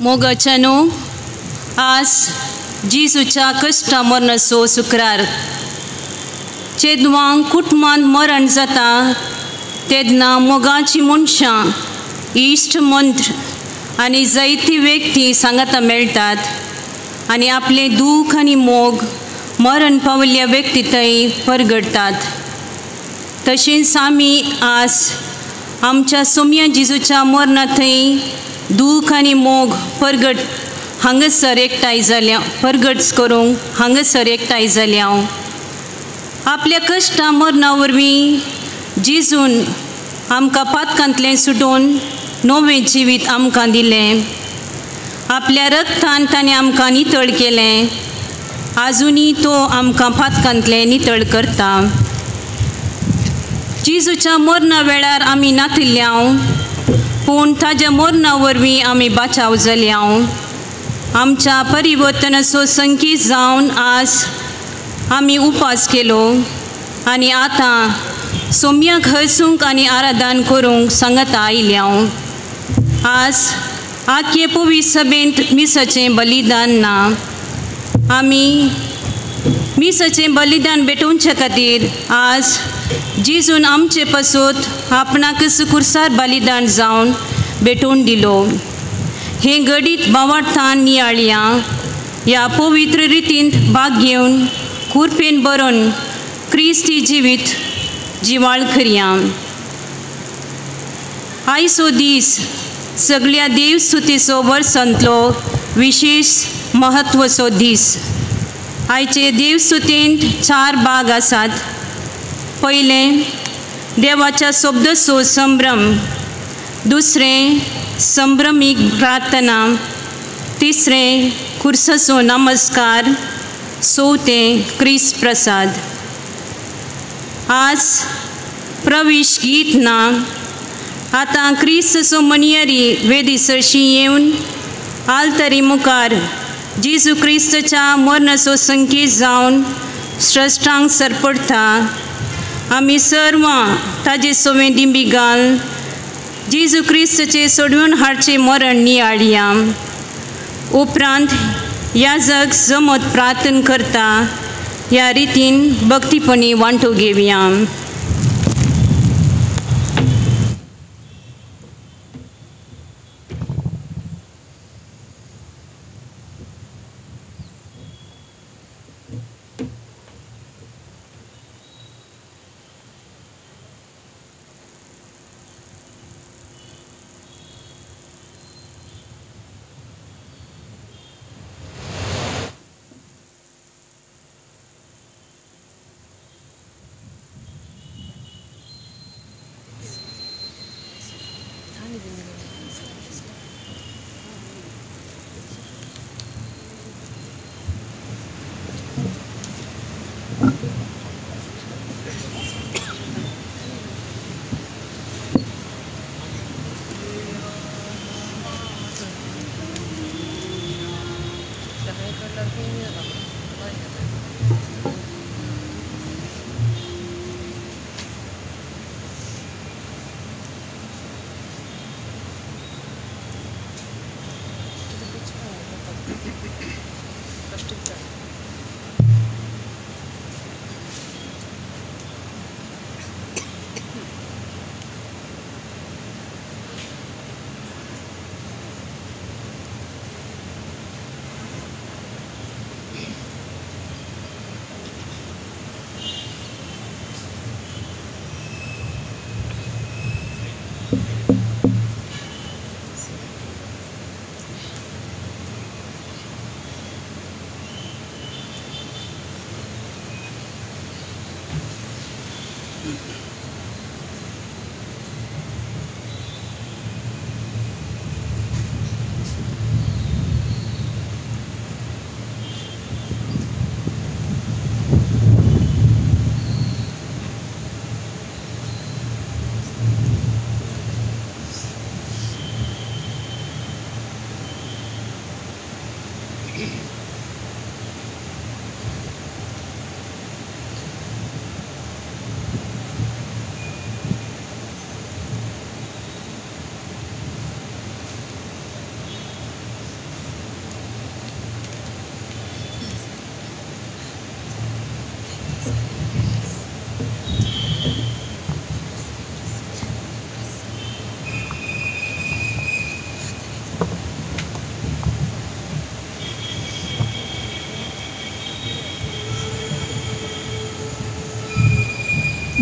मोगाच्या न्हू आज जेजूच्या कश्टा मरणाचो शुक्रार. चेडवांक कुटुंबांत मरण जाता तेन्ना मोगाची मनशां इश्ट मंत्र आनी जायती व्यक्ती सांगाता मेळटात आनी आपलें दूख आनी मोग मरण पावल्ल्या व्यक्ती थंय परगडटात. तशेंच आमी आज आमच्या सोम्या जेजूच्या मरणा थंय दूख आनी मोग परगट हांगासर एकठांय जाल्या परगट करूंक हांगासर एकठांय जाल्या. आपल्या कश्टां मरणा वरवीं जेजून आमकां पातकांतलें सुटोवन नवें जिवीत आमकां दिलें. आपल्या रक्तान ताणें आमकां नितळ केलें. आजुनूय तो आमकां पातकांतलें नितळ करता. जेजूच्या मरणा वेळार आमी नातिल्ल्या पूण ताज्या मरणा वरवीं आमी बाचाव जाल्या. आमच्या परिवर्तनाचो संकेत जावन आज आमी उपास केलो आनी आतां सोम्याक हसूंक आनी आराधन करूंक सांगता आयल्या. आज आख्ये पवी सभेंत मिसाचें बलिदान ना. आमी मिसाचें बलिदान भेटोवचे खातीर आज जेजून आमचे पासत आपणाकच कुर्सार बलिदान जावन भेटोवन दिलो. हें घडीत भावार्थान नियाळया. ह्या पवित्र रितींत भाग घेवन कुरपेन बरोवन क्रिस्ती जिवीत जिवाळ करया. आयचो दीस सगळ्या देवस्तुतीचो वर्सांतलो विशेश म्हत्वाचो दीस. आयचे देवस्तुतींत 4 भाग आसात. पयलें देवाच्या शब्दाचो संभ्रम, दुसरें संभ्रमीक प्रार्थना, तिसरें खुर्साचो नमस्कार, चवथें क्रिस्त प्रसाद. आज प्रवेश गीत ना. आतां क्रिस्ताचो मनियारी वेदी सरशी येवन आल्तरी मुखार जेजू क्रिस्ताच्या मरणाचो संकेत जावन श्रश्टांक सरपडटा. आमी सर्वां ताजे सवें दिंबी घाल जेजू क्रिस्ताचे सोडून हाडचें मरण नियाळया. उपरांत याजक जमत प्रार्थना करता. ह्या रितीन भक्तीपणी वांटो घेवया.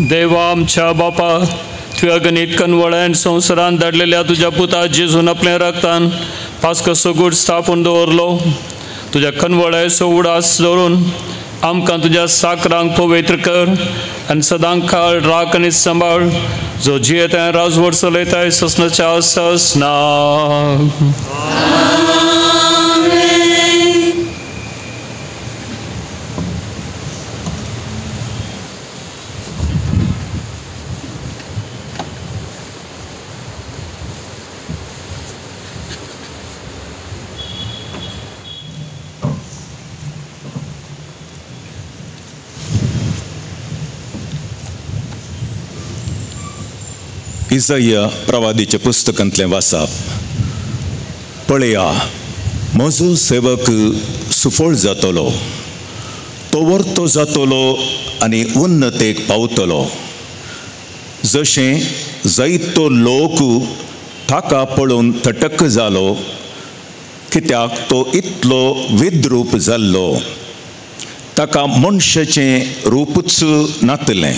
देवा आमच्या बापा, तुवें अगणीत कनवळ्यान संवसारान धाडलेल्या तुज्या पुता जेजून आपल्या रक्तान पास्को गूट स्थापून दवरलो. तुज्या कनवळ्याचो उडास दवरून आमकां तुज्या साकरांक पवित्र कर आनी सदां काळ राख आनी सांबाळ, जो जियेता राजवट चलयताय ससनाच्या ससना. इजाया प्रवादीच्या पुस्तकांतलें वाचप. पळया, म्हजो सेवक सुफळ जातलो, तो वर्तो जातलो आनी उन्नतेक पावतलो. जशें जायतो लोक ताका पळोवन थटक जालो, कित्याक तो इतलो विद्रूप जाल्लो, ताका मनशाचें रूपूच नातलें.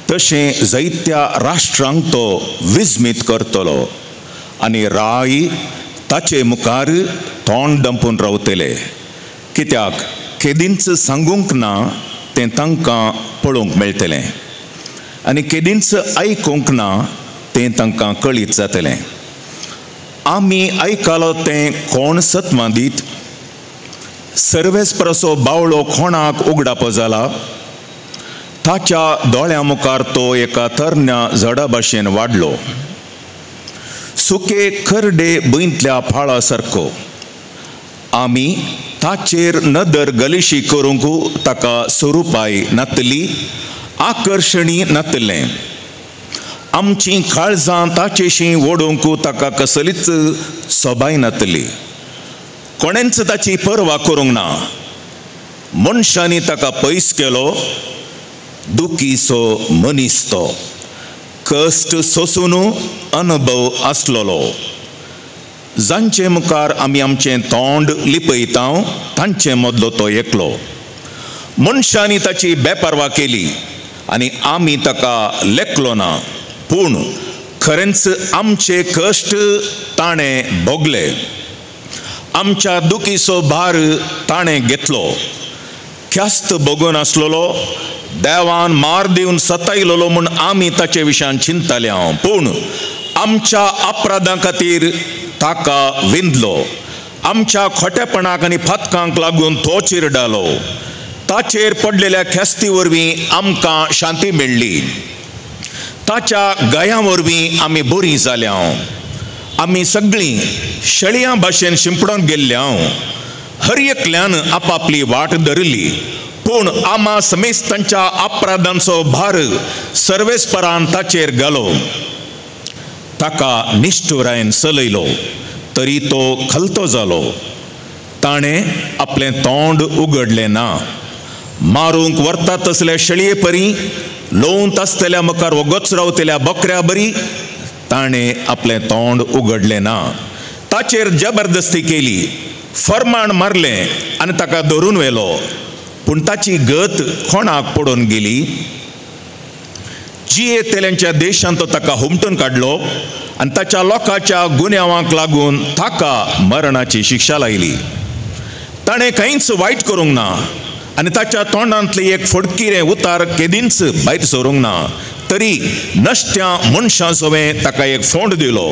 तशें जायत्या राष्ट्रांक तो विस्मीत करतलो आनी राय ताचे मुखार तोंड दंपून रावतले, कित्याक केदींच सांगूंक ना तें तांकां पळोवंक मेळटलें आनी केदींच आयकूंक ना तें तांकां कळीत जातलें. आमी आयकलो तें कोण सत्वां दीत? सर्वेस्पराचो बावळो कोणाक उगडापो जाला? ताच्या दोळ्या मुखार तो एका तरण्या झाडा भाशेन वाडलो, सुके खरडे भुंयतल्या फाळा सारको. आमी ताचेर नदर गलिशी करूंक ताका स्वरुपाय नातली, आकर्शणी नातलें. आमची काळजां ताचेशी ओडूंक ताका कसलीच सोबाय नातली. कोणेंच ताची पर्वा करूंक ना. मनशांनी ताका पयस केलो. दुखीचो मनीस तो, कश्ट सोसून अनुभव आसलेलो. जांचे मुखार आमी आमचें तोंड लिपयता तांचे मदलो तो एकलो. मनशांनी ताची बेपर्वा केली आनी आमी ताका लेखलो ना, पूण खरेंच आमचे कश्ट ताणें भोगले, आमच्या दुखीचो भार ताणें घेतलो. ख्यास्त भोगून आसलेलो, देवान मार दिवन सतायलेलो म्हूण आमी ताचे विशयान चिंतताले हांव, पूण आमच्या अपराधां खातीर ताका विंदलो, आमच्या खोटेपणाक आनी फातकांक लागून तो चिरडालो. ताचेर पडलेल्या ख्यास्ती वरवीं आमकां शांती मेळ्ळी, ताच्या गयां वरवीं आमी बरीं जाल्या. आमी सगळीं शेळयां भाशेन शिंपडून गेल्ल्या, हर एकल्यान आपापली वाट धरली, पूण आमा समेस्त तांच्या अपराधांचो भार सर्वेस्परान ताचेर घालो. ताका निश्ठुरायेन चलयलो तरी तो खलतो जालो, ताणें आपलें तोंड उगडलें ना. मारूंक व्हरता तसल्या शेळये परी, लोवंत आसतल्या मुखार वोगोच रावतल्या बकऱ्या बरी ताणें आपलें तोंड उगडलें ना. ताचेर जबरदस्ती केली, फरमाण मारलें आनी ताका धरून व्हेलो, पूण ताची गत कोणाक पडून गेली? जियेतल्यांच्या देशांत तो ताका हुमटून काडलो आनी ताच्या लोकांच्या गुन्यांवांक लागून ताका मरणाची शिक्षा लायली. ताणें कांयच वायट करूंक ना आनी ताच्या तोंडांतलें एक फडकिरें उतार केदींच भायर सरूंक ना, तरी नश्ट्या मनशां सवें ताका एक फोंड दिलो,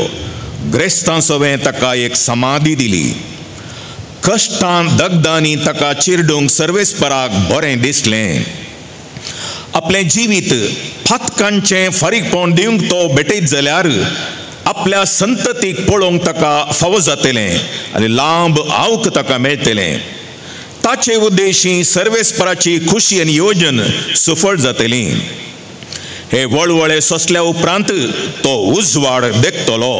ग्रेस्तां सवें ताका एक समाधी दिली. कश्टान दगदांनी ताका चिरडूंक सर्वेस्पराक बरें दिसलें. आपलें जिवीत फातकांचें फारीकपण दिवंक तो भेटयत जाल्यार आपल्या संततीक पळोवंक ताका फावो जातलें आनी लांब आवक ताका मेळटलें. ताचे उद्देशी सर्वेस्पराची खुशी आनी योजन सफळ जातली. हे वळवळे सोंसल्या उपरांत तो उजवाड देखतलो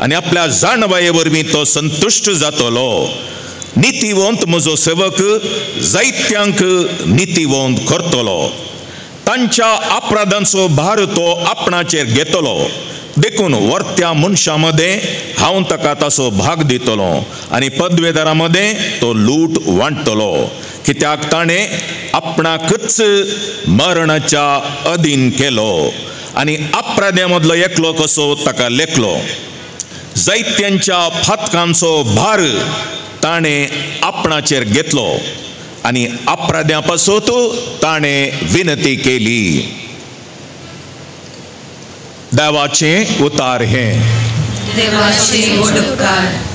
आनी आपल्या जाणवाये वरवीं तो संतुश्ट जातलो. नितीवंत म्हजो सेवक जायत्यांक नितीवंत करतलो, तांच्या अपराधांचो भार तो आपणाचेर घेतलो. देखून वर्त्या मनशां मदें हांव ताका ताचो भाग दितलो आनी पदवेदारां मदें तो लूट वांट्टलो, कित्याक ताणें आपणाकच मरणाच्या अधीन केलो आनी अपराध्या मदलो एकलो कसो ताका लेखलो। जैत्यांच्या फातकांचो भार ताणें आपणाचेर घेतलो आनी अपराध्यां पासून ताणें विनंती केली। देवाचें उतार हें। देवाचे उपकार।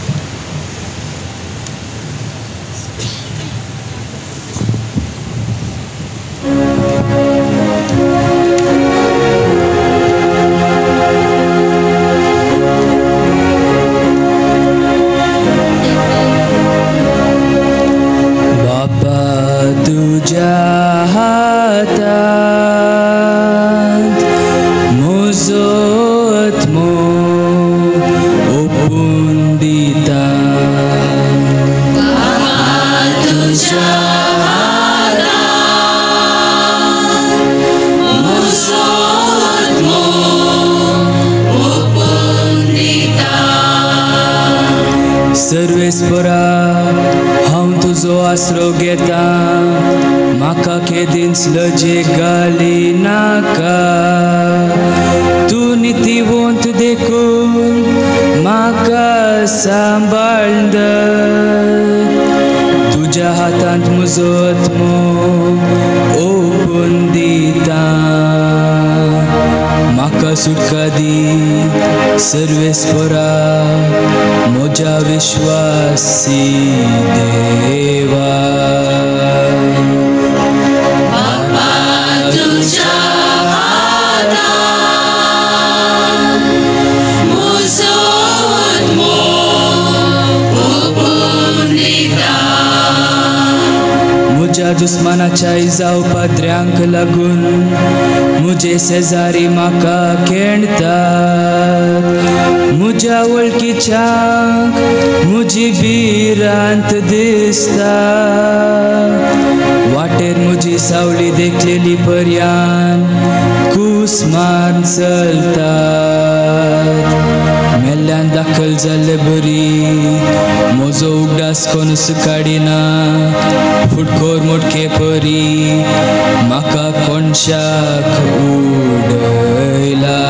सर्वेस्परा हांव तुजो आसरो घेता, म्हाका केदींच लजे घाली नाका। तूं नितीवंत देखून म्हाका सांबाळ धर, तुज्या हातांत म्हजो आत्मो ओपून दिता। म्हाका सुटका दी सर्वेस्परा म्हज्या विश्वासी देवा। बाबा तुज्या हातांत म्हजो आत्मो ओपून दिता। म्हज्या दुस्मानाच्या इजाव पात्र्यांक लागून म्हजे शेजारी म्हाका खेणटात, म्हज्या वळखीच्यांक म्हजी भिरांत दिसता। वाटेर म्हजी सावली देखलेली पर्यान कूस मारून चलतात। मेल्ल्यान दाखल जाल्ले बरी म्हजो उगडास कोणूच काडिना, फुटकोर मोटके परी म्हाका कोणशाक उडयला।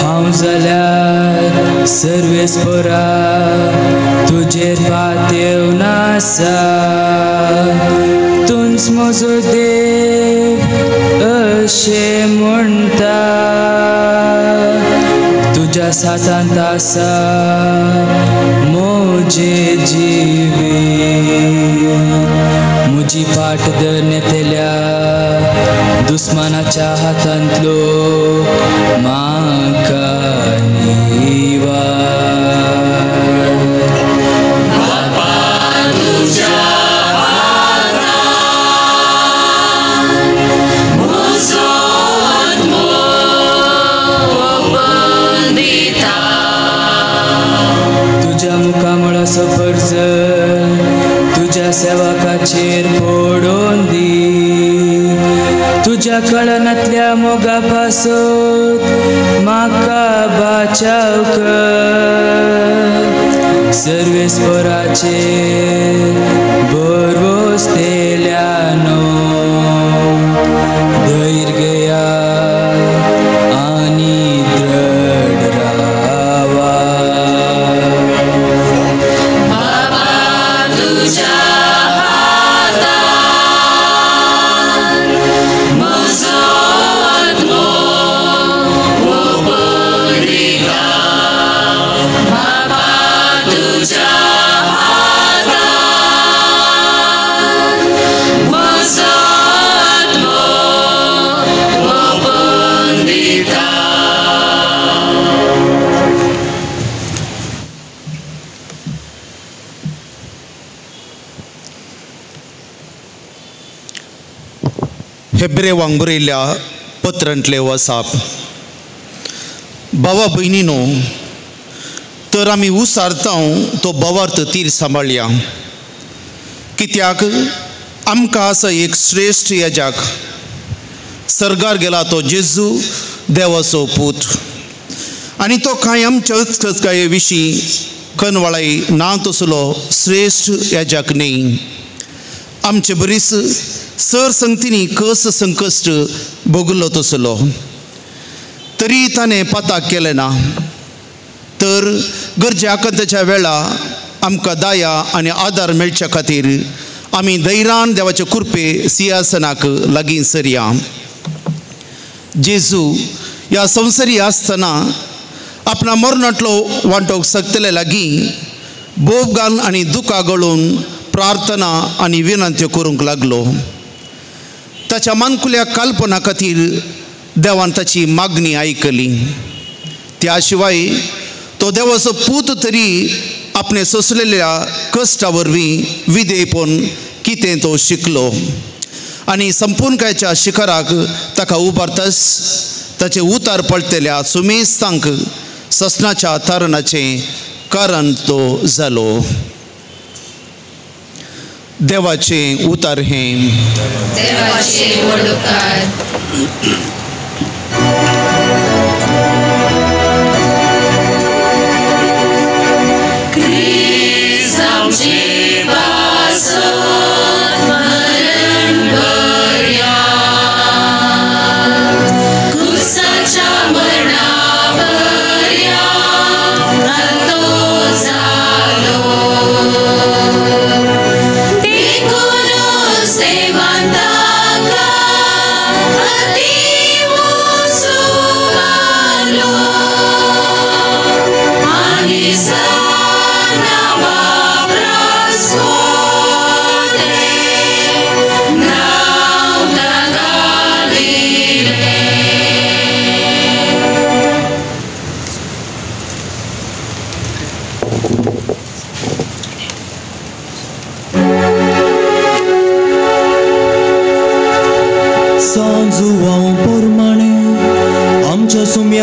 हांव जाल्यार सर्वेस्परा तुजेर पातेवन आसा, तूंच म्हजो देव अशें म्हणटा। तुज्या सातांत आसा म्हजें जिवीत, म्हजी फाट धरून येतल्या दुस्मानाच्या हातांतलो म्हाका निवार। बाबा तुज्या हातांत म्हजो आत्मो ओपून दिता। तुज्या मुखामळाचो परजळ तुज्या सेवकाचेर पडोवन दी, तुज्या कळनांतल्या मोगा पासून म्हाका बाचाव कर। सर्वेस्पराचेर भरवसतेल्यानो धैर्य घेया आनी दृढ रावा। बाबा तुज्या हातांत म्हजो आत्मो ओपून दिता। बाबा तुज्या हातांत म्हजो आत्मो ओपून दिता। हेब्रेवांक बरयल्ल्या पत्रांतले वसाप। भावा भयणीनो, तर आमी उसारता तो भावार्थ तीर सांबाळया, कित्याक आमकां आसा एक श्रेश्ठ याजक, सर्गार गेला तो जेजू देवाचो पूत, आनी तो कांय आमच्या उत्कचकाये विशीं कनवळाय ना तसलो श्रेश्ठ याजक न्ही। आमचे बरीच सर संगतींनी कस संकश्ट भोगलो तसलो, तरी ताणें पाताक केलें ना। तर गरजे आकांताच्या वेळा आमकां दया आनी आदार मेळच्या खातीर आमी धैर्यान देवाचे कृपे सिंहासनाक लागीं सरया। जेजू ह्या संवसारी आसतना आपणा मरणांतलो वांटोवंक शकतले लागीं बोब घालून आनी दुकां गळून प्रार्थना आनी विनंत्यो करूंक लागलो। ताच्या मानकुल्या कल्पना खातीर देवान ताची मागणी आयकली। त्या शिवाय तो देवाचो पूत तरी आपणे सोंसलेल्या कश्टा वरवीं विधेयपण कितें तो शिकलो आनी संपूर्णकायच्या शिखराक ताका उबारताच ताचे उतार पडटल्या सुमेस्तांक ससनाच्या तारणाचें कारण तो जालो। देवाचें उतार हें देवाचें व्हड उपकार।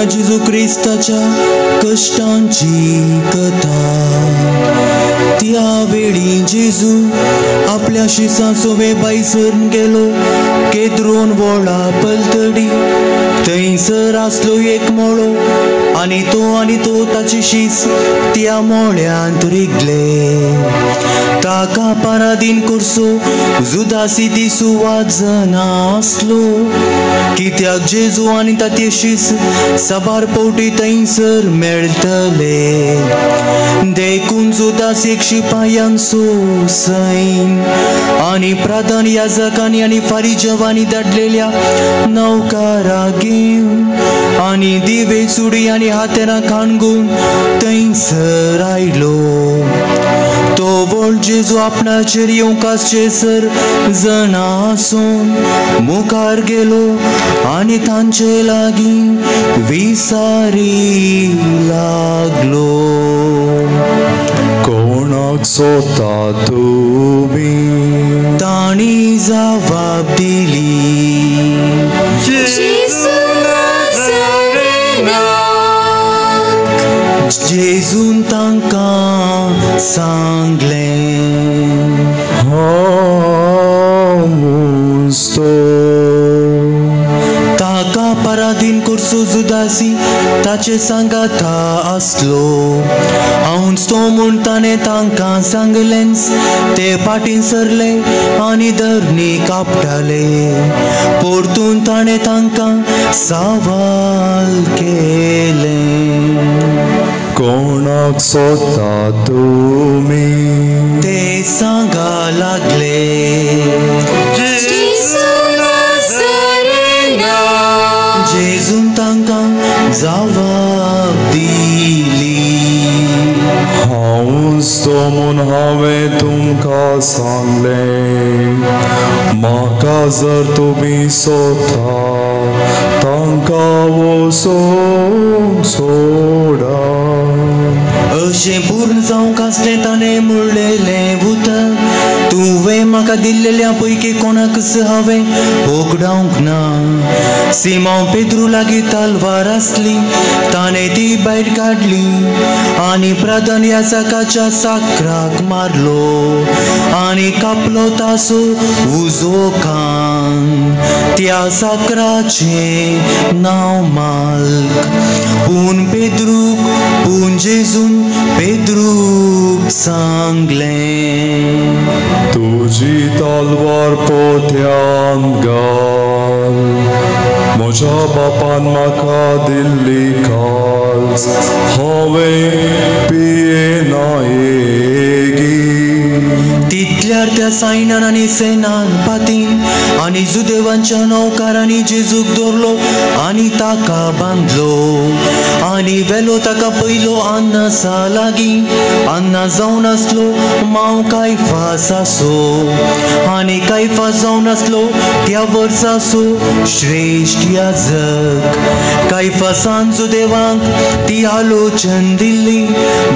जेजू क्रिस्ताच्या कश्टांची कथा। त्या वेळी जेजू आपल्या शिसां सोवे बायसर गेलो केद्रोन वोळा पलतडी। थंयसर आसलो एक मोळो आनी तो ताची शीस त्या मोळ्यांत रिगले। ताका पारादीन करचो जुदासी दिसू वाजना आसलो, कित्याक जेजू आनी ताचे शीस साबार पवटी थंयसर मेळटले। देखून जुदास एक शिपायांचो सैन आनी प्रधान याजकांनी आनी फारिजवांनी धाडलेल्या नौकाराक घेवन आनी दिवे चुडी आनी हातेरां खाणगून थंयसर आयलो। तो व्हड जेजू आपणाचेर येवंक आसचे सर जाणा आसून मुखार गेलो आनी तांचे लागीं विसारी लागलो। कोणाक सोदता तुमी? तांणी जबाब दिली, जेजू नाझरेनाक। जेजून तांकां सांगलें, हांवूच तो। ताका पराधीन करचो जुदासी ताचे सांगाता आसलो। हांवूच तो म्हूण ताणें तांकां सांगलेंच। ते फाटीं सरले आनी धरणी कापटाले। परतून ताणें तांकां सवाल केलें, कोणाक सोदता तुमी? ते सांगा लागले, जेजू नाझरेनाक। जेजून तांकां जबाब दिली, हांवूच तो म्हूण हांवें तुमकां सांगलें। म्हाका जर तुमी सोदता तांकां वचूंक सोडा। अशें पूर्ण जावंक आसलें ताणें म्हणलेलें उतर, तुवें म्हाका दिल्लेल्या पैकी कोणाकच हांवें होगडावंक ना. सिमांव पेद्रू लागीं तलवार आसली, ताणें ती भायर काडली आनी प्रधान याजकाच्या साकराक मारलो आनी कापलो तासो उजो कान. त्या साकराचें नांव माल्क. पूण पेद्रूक पूण जेजून पेद्रूक सांगलें, तुजी तलवार पोत्यान घाल, म्हज्या बापान म्हाका दिल्ली काल्स हांवें पियेना येगी. तितल्यार त्या सायनान आनी सेनान पातीन आनी जुदेवांच्या नौकारांनी जेजूक दवरलो आनी ताका बांदलो आनी वेलो ताका पयलो अन्नासा लागीं. अन्ना जावन आसलो मांव कायफास आसो आनी कायफास जावन आसलो त्या वर्साचो श्रेश्ठ याजक. कायफासान जुदेवांक ती आलोचन दिल्ली,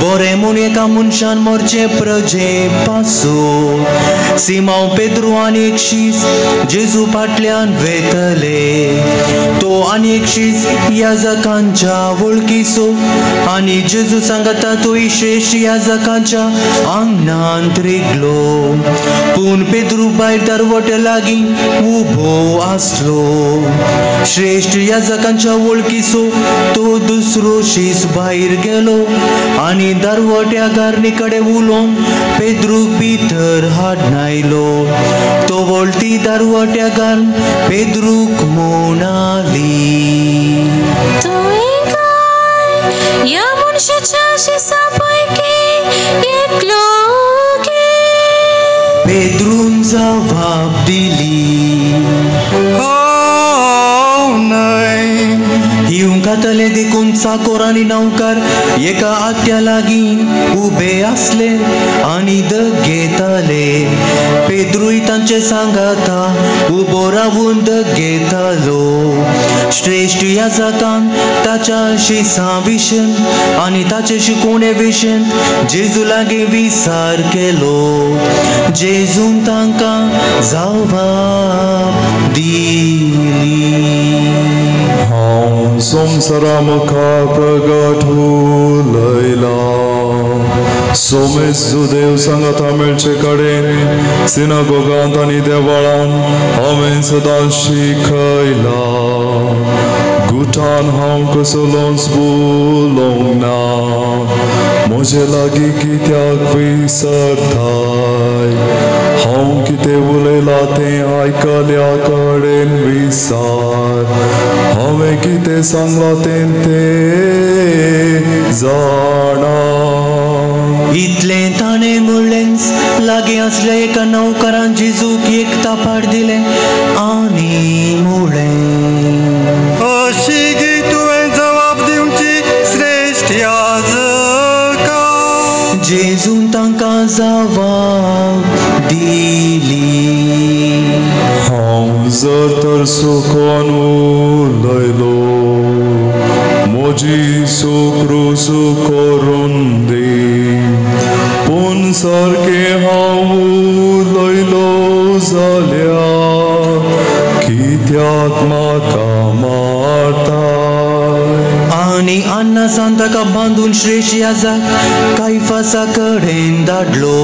बरें म्हूण एका मनशान मरचें प्रजे पासो. सिमांव पेद्रू आनी एक शीस जेजू फाटल्यान वेतले. तो आनी एक शीस याजकांच्या वळखीचो आनी जेजू सांगता तोय श्रेश्ठ याजकांच्या आंगणांत रिगलो. पूण पेद्रू भायर दरवट्या लागीं उबो आसलो. श्रेश्ठ याजकांच्या वळखीचो तो दुसरो शीस भायर गेलो आनी दरवट्या गारणी कडेन उलोवन पेद्रूक भितर हाडनायलो. तो वळती दरवट्या गार्न पेद्रूक म्हणाली, तुवें काय ह्या मनशाच्या शिसा पैकी एकलो गे? पेद्रून जबाब दिली, हांव न्हय. हिवंकातले देखून चाकोर आनी नौकार एका आत्या लागीं उबे आसले आनी दग घेताले. पेद्रूय तांचे सांगाता उबो रावून दग घेतालो. श्रेश्ठ याजकान ताच्या शिसां विशेन आनी ताचे शिकोवणे विशेन जेजू लागीं विचार केलो. जेजून तांकां जबाब दिली, हांव संवसारा मुखार प्रगट उलयला. सोमेस जुदेव सांगाता मेळचे कडेन सिनागोगांत आनी देवळान हांवें सदांच शिकयला. गुटान हांव कसलोच उलोवंक ना. म्हजे लागीं कित्याक विसरताय? हांव कितें उलयलां तें आयकल्या कडेन विसार. हांवें कितें सांगलां तें ते जाणा. इतलें ताणें म्हणलेंच लागीं आसल्या एका नौकरान जेजूक एक तापाड दिलें आनी म्हणलें, अशी गी तुवें जबाब दिवची श्रेश्ठ याजका. जेजून तांकां जबाब दिली, हांव जर तर सुकोन उलयलो म्हजी सुक्रूसु करून दी, पूण सारकें हांव उलयलो जाल्यार कित्याक म्हाका मारताय? आनी अन्नासान ताका बांदून श्रेश्ठ याजक कायफासा कडेन धाडलो.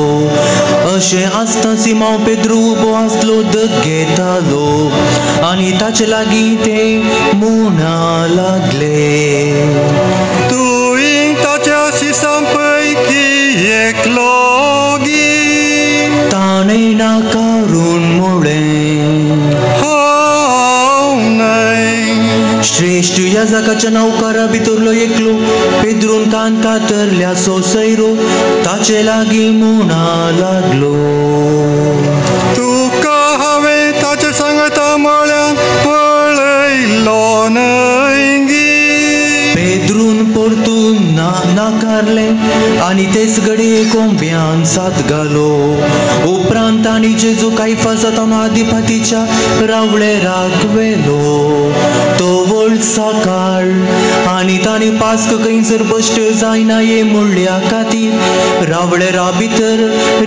अशें आसतना सिमांव पेद्रू उबो आसलो दग घेतालो आनी ताचे लागीं ते म्हणा लागले, तुवें ताच्या शिसां पैकी एकलो गी? ताणें नाकारून म्हणलें, हांव न्हय. श्रेश्ठ याजकाच्या नौकरा भितरलो एकलो पेद्रून कान कातरल्या सोसैरो ताचे लागीं म्हणा लागलो, तुका हांवें ताचे सांगता म्हळ्यार पळयलो न्हय गी? पेद्रून परतून नाका विचारलें आनी तेच घडये कोंब्यान साद घालो. उपरांत तांणी जेजू कायफासा ताणो आदिपातीच्या रावळेराक व्हेलो. तो व्हड सकाळ आनी तांणी पास्क खंयसर बश्ट जायना हे म्हणल्या खातीर रावळेरा भितर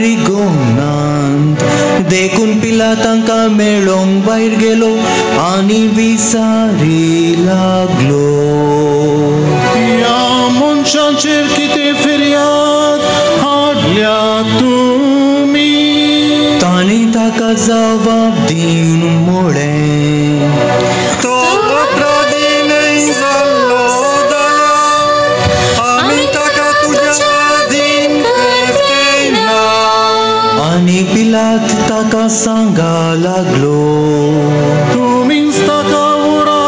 रिगोनात. देखून पिला तांकां मेळोंक भायर गेलो आनी विसारी लागलो. ह्या मनशांचेर कितें फिर्याद हाडल्या तुमी? तांणी ताका जबाब दिवन म्हळें, तो अपराधी न्हय जाल्लो जाल्यार आमी ताका तुज्या अधीन करचे ना. आनी पिलात ताका सांगा लागलो, तुमीच ताका ओडा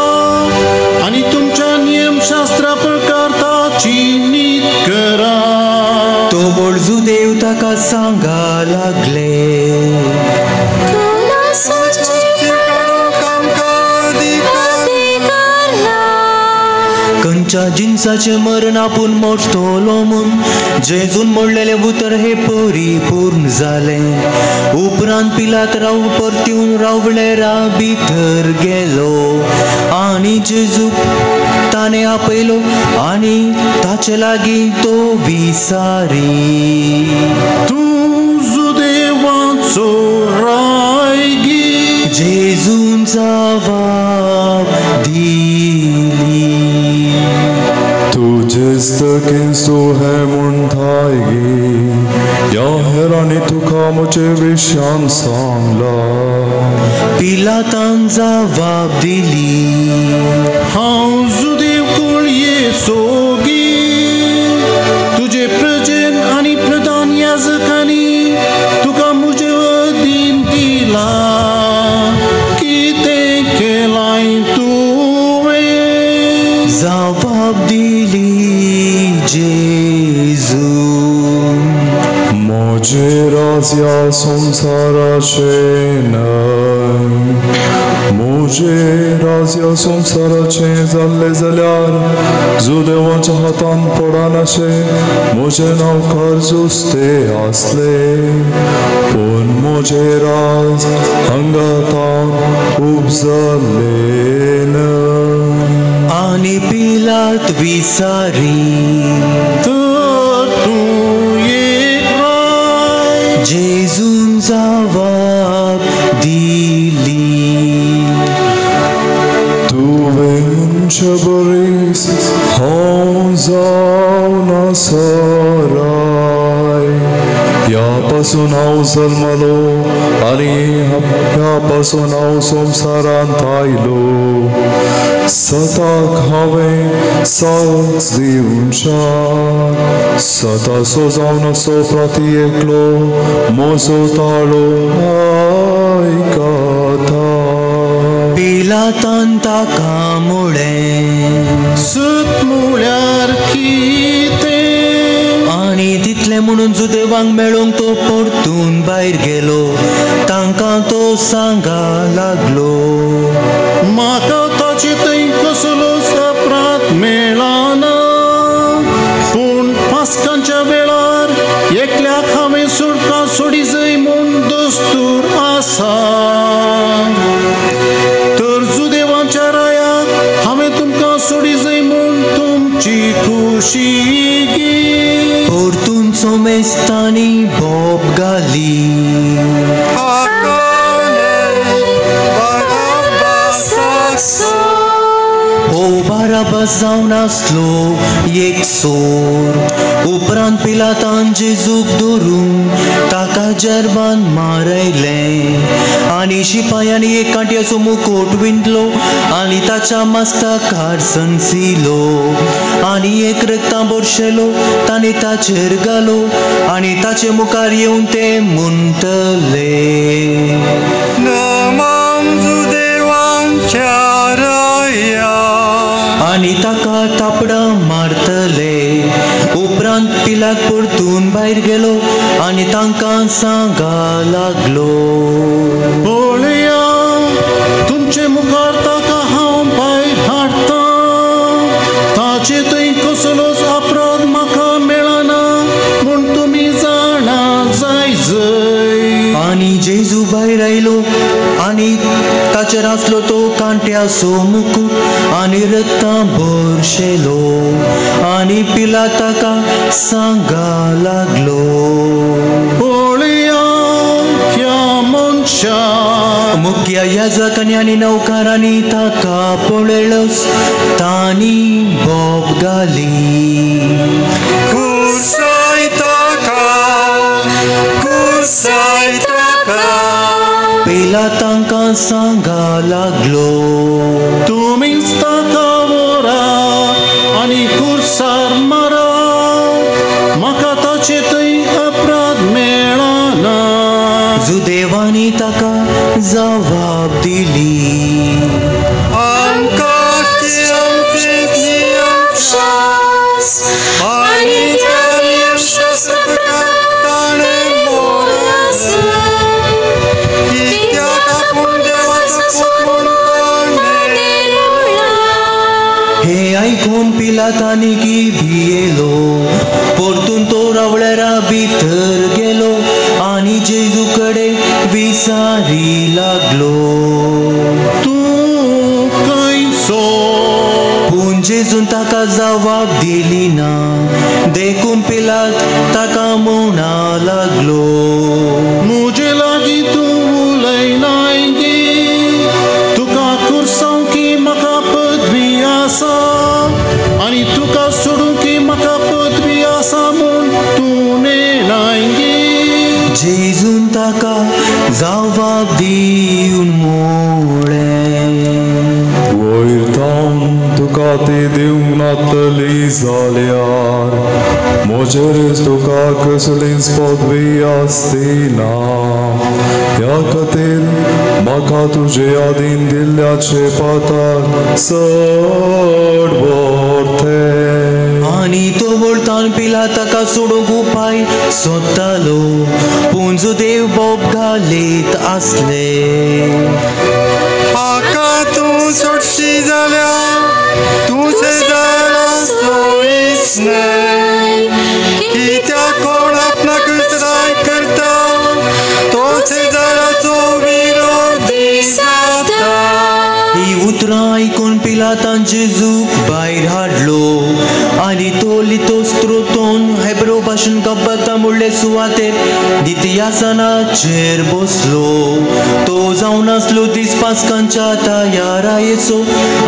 आनी तुमच्या नियमशास्त्रा प्रकार ताची नीत करा. तो व्हड जुदेव ताका सांगा लागले, खंयच्या जिनसाचें मरण आपूण मोडटलो म्हूण जेजून मोडलेलें उतर हें परिपूर्ण जालें. उपरांत पिलात राव परतून रावळेरा भितर गेलो आनी जेजूक ताणें आपयलो आनी ताचे लागीं तो विसारी. तूं जुदेवाचो रायगी? जेजून जबाब दिली, तुजेच केंसू हें म्हणटाय गी, ह्या हेरांनी तुका म्हजे विशयान सांगलां. पिलातान जबाब दिली, हांव जुदेव कुळयेचो गी, तुजे प्रजेन आनी प्रधान याजकांनी तुका म्हजे अधीन दिला. कितें केलां तुवें? जबाब दिली जेजू, म्हजें राज्य संवसाराचें न्हय. म्हजें राज्य संवसाराचें जाल्लें जाल्यार जुदेवाच्या हातान पडनाशें म्हजें नांव कर्जुस्तें आसलें. पूण म्हजें राज हांगा तावन उपजलें न्हय. आनी पिलात विसारी, तर तूं एक राय? जेजून जबाब दिली, तुवें म्हणचे बरीस हांव जावन आसा राय. ह्या पासून हांव जल्मलो आनी ह्या पासून हांव संवसारांत आयलो. सताक हांवें साथ दिवच्या सतासो जावन असो प्रती एकलो म्हजो ताळो आयकता. पिलातान ताका म्हळें, सत म्हळ्यार कितें? आनी तितलें म्हणून जुदेवांक मेळोंक तो परतून भायर गेलो. तांकां तो सांगा लागलो, म्हाका ताचे थंय कसलोच अपराध मेळना, पूण पास्कांच्या वेळार एकल्याक हांवें सोडपा सोडी जाय म्हूण दस्तूर आसा. तर जुदेवांच्या रायाक हांवें तुमकां सोडी जाय म्हूण तुमची खुशी गी. परतून सोमेस्तांनी बोब घाली, हो बाराबास जावन आसलो एक सोर. उपरांत पिलातान जेजूक धरून ताका जर्बान मारयलें आनी शिपायांनी एक कांट्याचो मुकोट विंदलो आनी ताच्या मस्तकार सनसिलो आनी एक रक्तां बोरशेलो ताणें ताचेर घालो आनी ताचे मुखार येवन ते म्हणटले, नमन जुदेवांच्या राया. आनी ताका थापडां मारतले. उपरांत पिलात परतून भायर गेलो आनी तांकां सांगा लागलो, पळया तुमचे मुखार ताका हांव भायर हाडटा. ताचे थंय कसलोच अपराध म्हाका जेजू भायर आयलो आनी ताचेर आसलो तो कांट्याचो मुकूट आनी रक्तां भरशेलो आनी पिलात ताका सांगा लागलो, पळया ह्या मनशाक. मुख्य याजकांनी आनी नौकरांनी ताका पळयलोच, तांणी बोब घाली. कुर्साय ताका, कुर्साय ताका. पिलात तांकां सांगा लागलो, तुमीच ताका व्हरा आनी कुर्सार मारा, म्हाका ताचे थंय अपराध मेळना. जुदेवांनी ताका जवाब दिली, आमकां आमचे नियमशास्त्र आनी त्या नियमशास्त्रा प्रकार ताणें मोडलां, कित्याक आपूण देवाचो पूत म्हूण ताणें म्हणलां. हे आयकून पिलातानी की भियेलो, परतून तो रावळेरा भितर गेलो आनी जेजू कडेन विसारी लागलो. तूं खंयचो? पूण जेजून ताका जवाब दिली ना, देखून पिलात ताका म्हणा लागलो, म्हजे लागीं तूं उलयनाय गे, तुका कुर्सांव की म्हाका पदवी आसा आनी तुका सोडूंक की म्हाका पदवी आसा म्हूण तूं नेणाय गे. जेजून ताका जवाब दिवन म्हळें, वयर थावन तुका ती दिवंक नातली जाल्यार म्हजेरच तुका कसलीच पदवी आसती ना. ह्या खातीर म्हाका तुजे आदीन दिल्ल्याचे पाताक चड व्हरतें. आनी तो वळतान पिलात ताका सोडूंक उपाय सोदतालो, पूण जुदेव बोब घालीत आसले. हाका तूं सोडशी जाल्यार तूं शेजाराचो न्हय, कित्याक कोण आपणाक राय करता तो शेजाराचो विरोधी जाता. ही उतरां आयकून पिलातान जेजूक भायर हाडलो आनी तो लितोस्त्रोतोन हेब्रो भाशेन गब्बता मुळ्ळे सुवातेर नित्यासनाचेर बसलो. तो जावन आसलो दीस पास्कांच्या तयारायेचो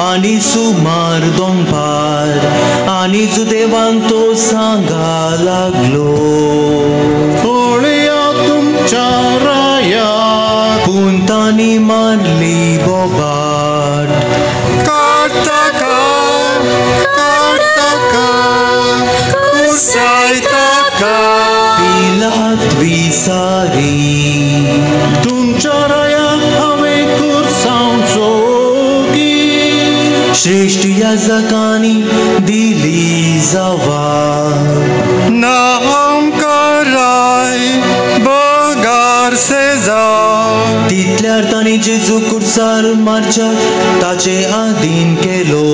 आनी सुमार दोनपार, आनी जुदेवांक तो सांगा लागलो, पळया तुमच्या रायाक. पूण तांणी मारली बोबाट. काड ताका, काड ताका, कुर्साय ताका. पिलात विसारी, तुमच्या रायाक हांवें कुर्सांवचो गी. श्रेश्ठ याजकांनी दिली जवाब, ना आमकां राय बगार सेजार. तितल्यार तांणी जेजू कुर्सार मारच्या ताचे आदीन केलो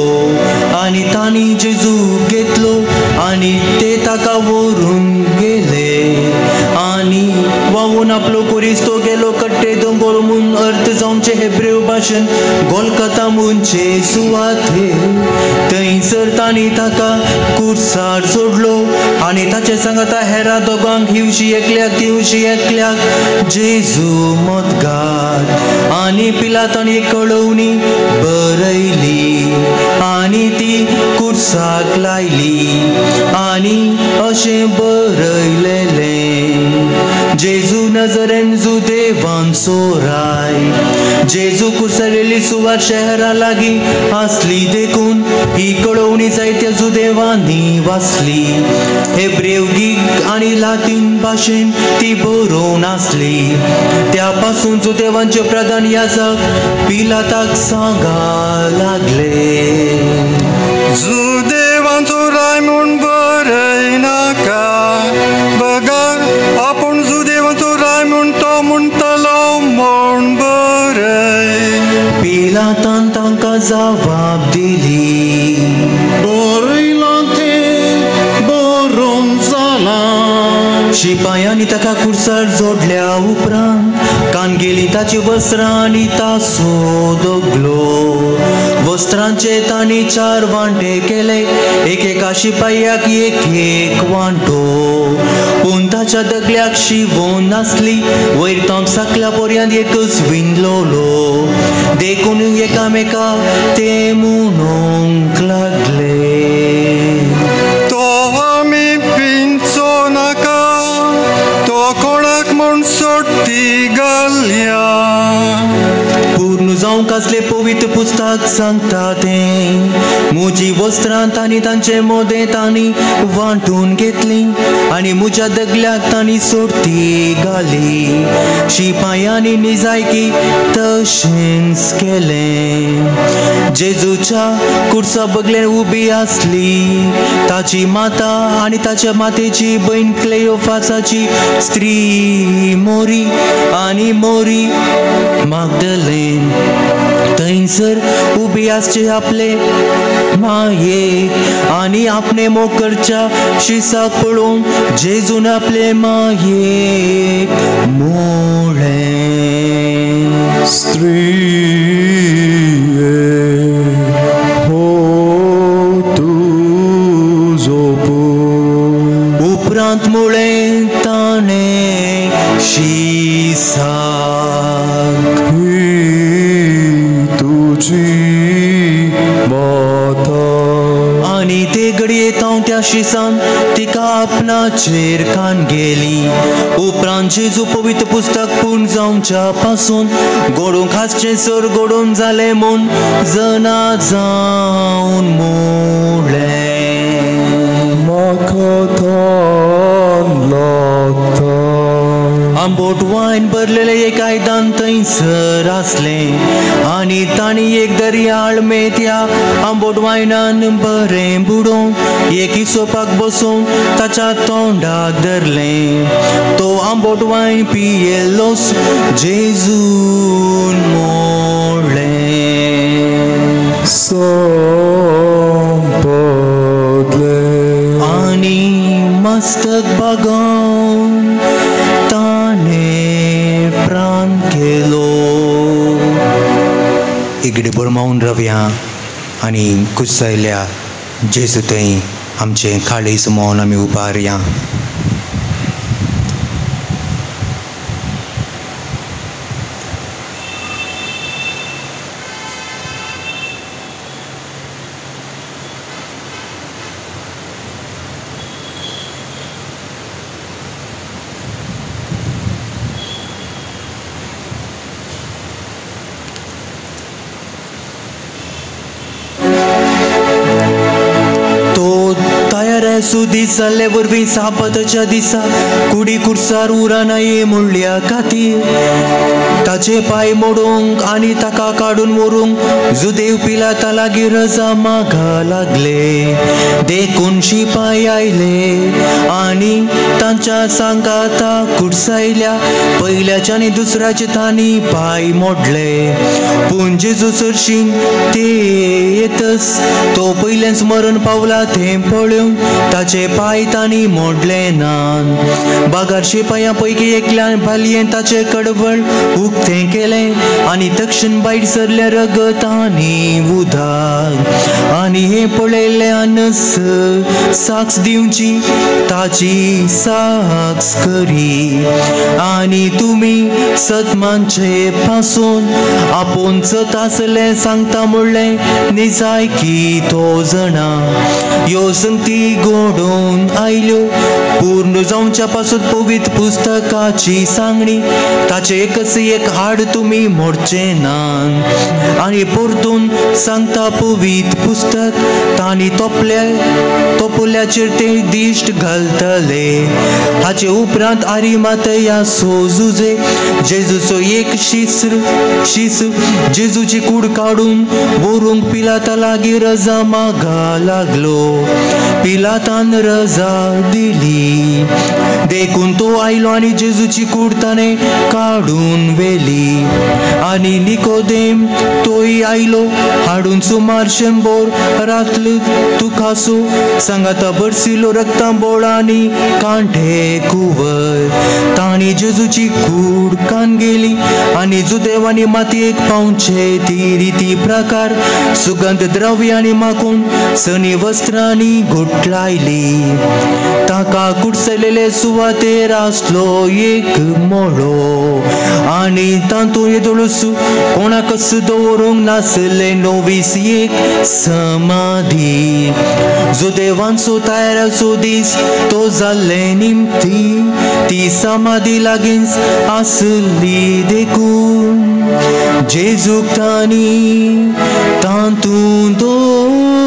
आनी तांणी जेजू घेतलो आनी ते ताका व्हरून गेले आनी वावून आपलो कुरीस तो गेलो कट्टे दोंगोर म्हूण अर्थ जावचे हेब्रेव भाशेन गोलकता म्हणचे सुवाते. थंयसर तांणी ताका कुर्सार सोडलो आनी ताचे सांगाता हेरा दोगांक हिवशी एकल्याक तिवशी एकल्याक जेजू मदगार. आनी पिलातान एक कळोवणी बरयली आनी ती कुर्साक लायली आनी अशें बरयलेलें, जेजू नजरेन जुदेवांचो राय. जेजू कुर्सावेली सुवात शहरा लागीं आसली देखून ही कळोवणी जायत्या जुदेवांनी वाचली. हेब्रेव ग्रीक आनी लातीन भाशेन ती बरोवन आसली. त्या पासून जुदेवांचे प्रधान याजक पिलाताक सांगा लागले, जुदेवांचो राय म्हूण बरयनाका, बगर आपूण जुदेवांचो राय म्हूण तो म्हणटलो म्हूण बरय. पिलातान तांकां जबाब दिली, बरयलां तें बरोवन जालां. शिपायांनी ताका कुर्सार जोडल्या उपरांत कान गेली ताची वस्त्रां आनी तासो दगलो. वस्त्रांचे तांणी 4 वांटे केले, एकेका शिपायाक एक एक वांटो. पूण ताच्या दगल्याक शिवोन नासली, वयर तांक साकल्या पर्यंत एकच विणलोलो. देखून एकामेका ते म्हणूंक लागले, तो आमी पिंचो नाका, तो कोणाक म्हूण सोडटी घालया. पूर्ण जावंक आसलें पवित्र पुस्तक सांगता तें, म्हजी वस्त्रां तांणी तांचे मोदें तांणी वांटून घेतली आनी म्हज्या दगल्याक तांणी सोडटी घाली. शिपायांनी निजायकी तशेंच केलें. जेजूच्या कुर्सा बगलेन उबी आसली ताची माता आनी ताच्या मातेची भयण क्लेयोफासाची स्त्री मोरी आनी मोरी मागदलेन. थंयसर उबी आसचे आपले मायेक आनी आपणे मोकरच्या शिसाक पळोवन जेजून आपले मायेक मोळें, स्त्रिये हो तुजो पूत. उपरांत मुळें ताणें शिसाक, ही तुजी माता. आनी ते घडये तांव त्या शिसान तिका आपणाचेर कान गेली. उपरांत जेजू पवित्र पुस्तक पूर्ण जावच्या पासून गोडूंक आसचें सर गोडून जालें म्हूण जना जावन मोडलें, म्हाका तान लागता. आंबोट वायन भरलेलें एक आयदन थंयसर आसलें आनी तांणी एक दर्याळ मेथ्या आंबोट वायनान बरें बुडोवन एक हिसोपाक बसोवन ताच्या तोंडाक धरलें. तो आंबोट वायन पियेल्लोच जेजून मोडलें, संपदलें. आनी मस्तक बागोवन ताणें प्राण केलो. इगडे बरमावन रावया आनी कुसायल्या जेजू थंय आमचें काळीज मौन आमी उबारया. सुदीस जाल्ले वरवीं सापताच्या दिसा कुडी कुर्सार उराना ये म्हणल्या खातीर ताचे पांय मोडूंक आनी ताका काडून व्हरूंक जुदेव पिलाता लागीं रजा मागा लागले. देखून शिपाय आयले आनी तांच्या सांगाता कुर्सायल्या पयल्याच्या आनी दुसऱ्याचे तांणी पांय मोडले. पूण जेजू सरशीं ते येतच तो पयलेंच मरण पावला तें पळोवन ताचे पांय तांणी मोडले ना. बागार शिपायां पैकी एकल्यान भालयेन ताचें कडवळ उक्तें केलें आनी दक्षिण भायर सरलें रगत आनी उदक. आनी हें पळयल्ल्यानच साक्ष दिवची ताची साक्ष करी आनी तुमी सत मानचे पासून आपूण सत आसलें सांगता म्हणलें निजायकी तो जाणा. ह्यो संगती घडोवन आयल्यो पूर्ण जावच्या पासून पवित्र पुस्तकाची सांगणी ताचे एकच एक हाड तुमी मोडचे ना. आनी परतून सांगता पवित्र पुस्तक तांणी तोपल्याचेर ते दिश्ट घालतले. हाचे उपरांत आरिमातया सोजुजे जेजूचो एक शीस जेजूची कूड काडून व्हरूंक पिलाता लागीं रजा मागा लागलो. पिलातान रजा दिली. देखून तो आयलो आनी जेजूची कूड ताणें काडून व्हेली. आनी निकोदेम तोय आयलो हाडून सुमार 100 रातल तुकासो सांगाता बरसिलो रक्तांबोळ आनी कांठे कुवर. तांणी जेजूची कूड कान गेली आनी जुदेवांनी मातयेक पावचे ती रिती प्रकार सुगंध द्रव्यांनी माखून सनी वस्त्रांनी गुठलायली. ताका कुडसलेले सुवातेर आसलो एक मोळो आनी तातूंत येदोळूस कोणाकच दवरूंक नासले नोवीस एक समाधी. जुदेवांचो तयाराचो दीस तो जाल्ले निमती ती समाधी लागींच आसली. देखून जेजूक तांणी तातूंत दवरलो.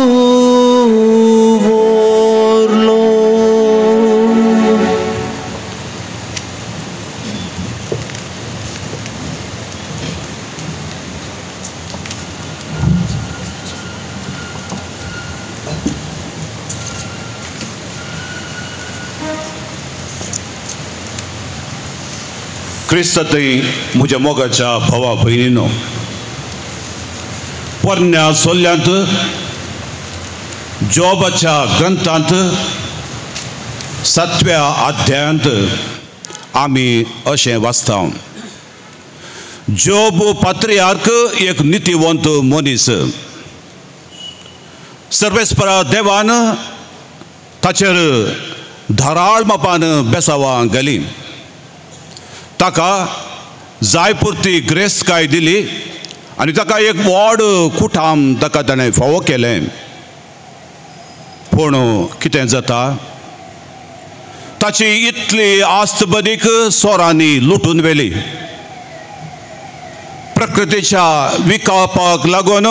क्रिस्तांतय म्हज्या मोगाच्या भावा भयणीनो, पोरण्या सोल्यांत जॉबाच्या ग्रंथांत 7व्या अध्यायांत आमी अशें वाचता. जोब पात्रियार्क एक नितीवंत मनीस, सर्वेस्परा देवान ताचेर धाराळ मापान बेसावां घाली, ताका जाय पुरती ग्रेसकाय दिली आनी ताका एक व्हड कुटाम ताका ताणें फावो केलें. पूण कितें जाता, ताची इतली आस्त बदीक चोरांनी लुटून व्हेली. प्रकृतीच्या विकापाक लागून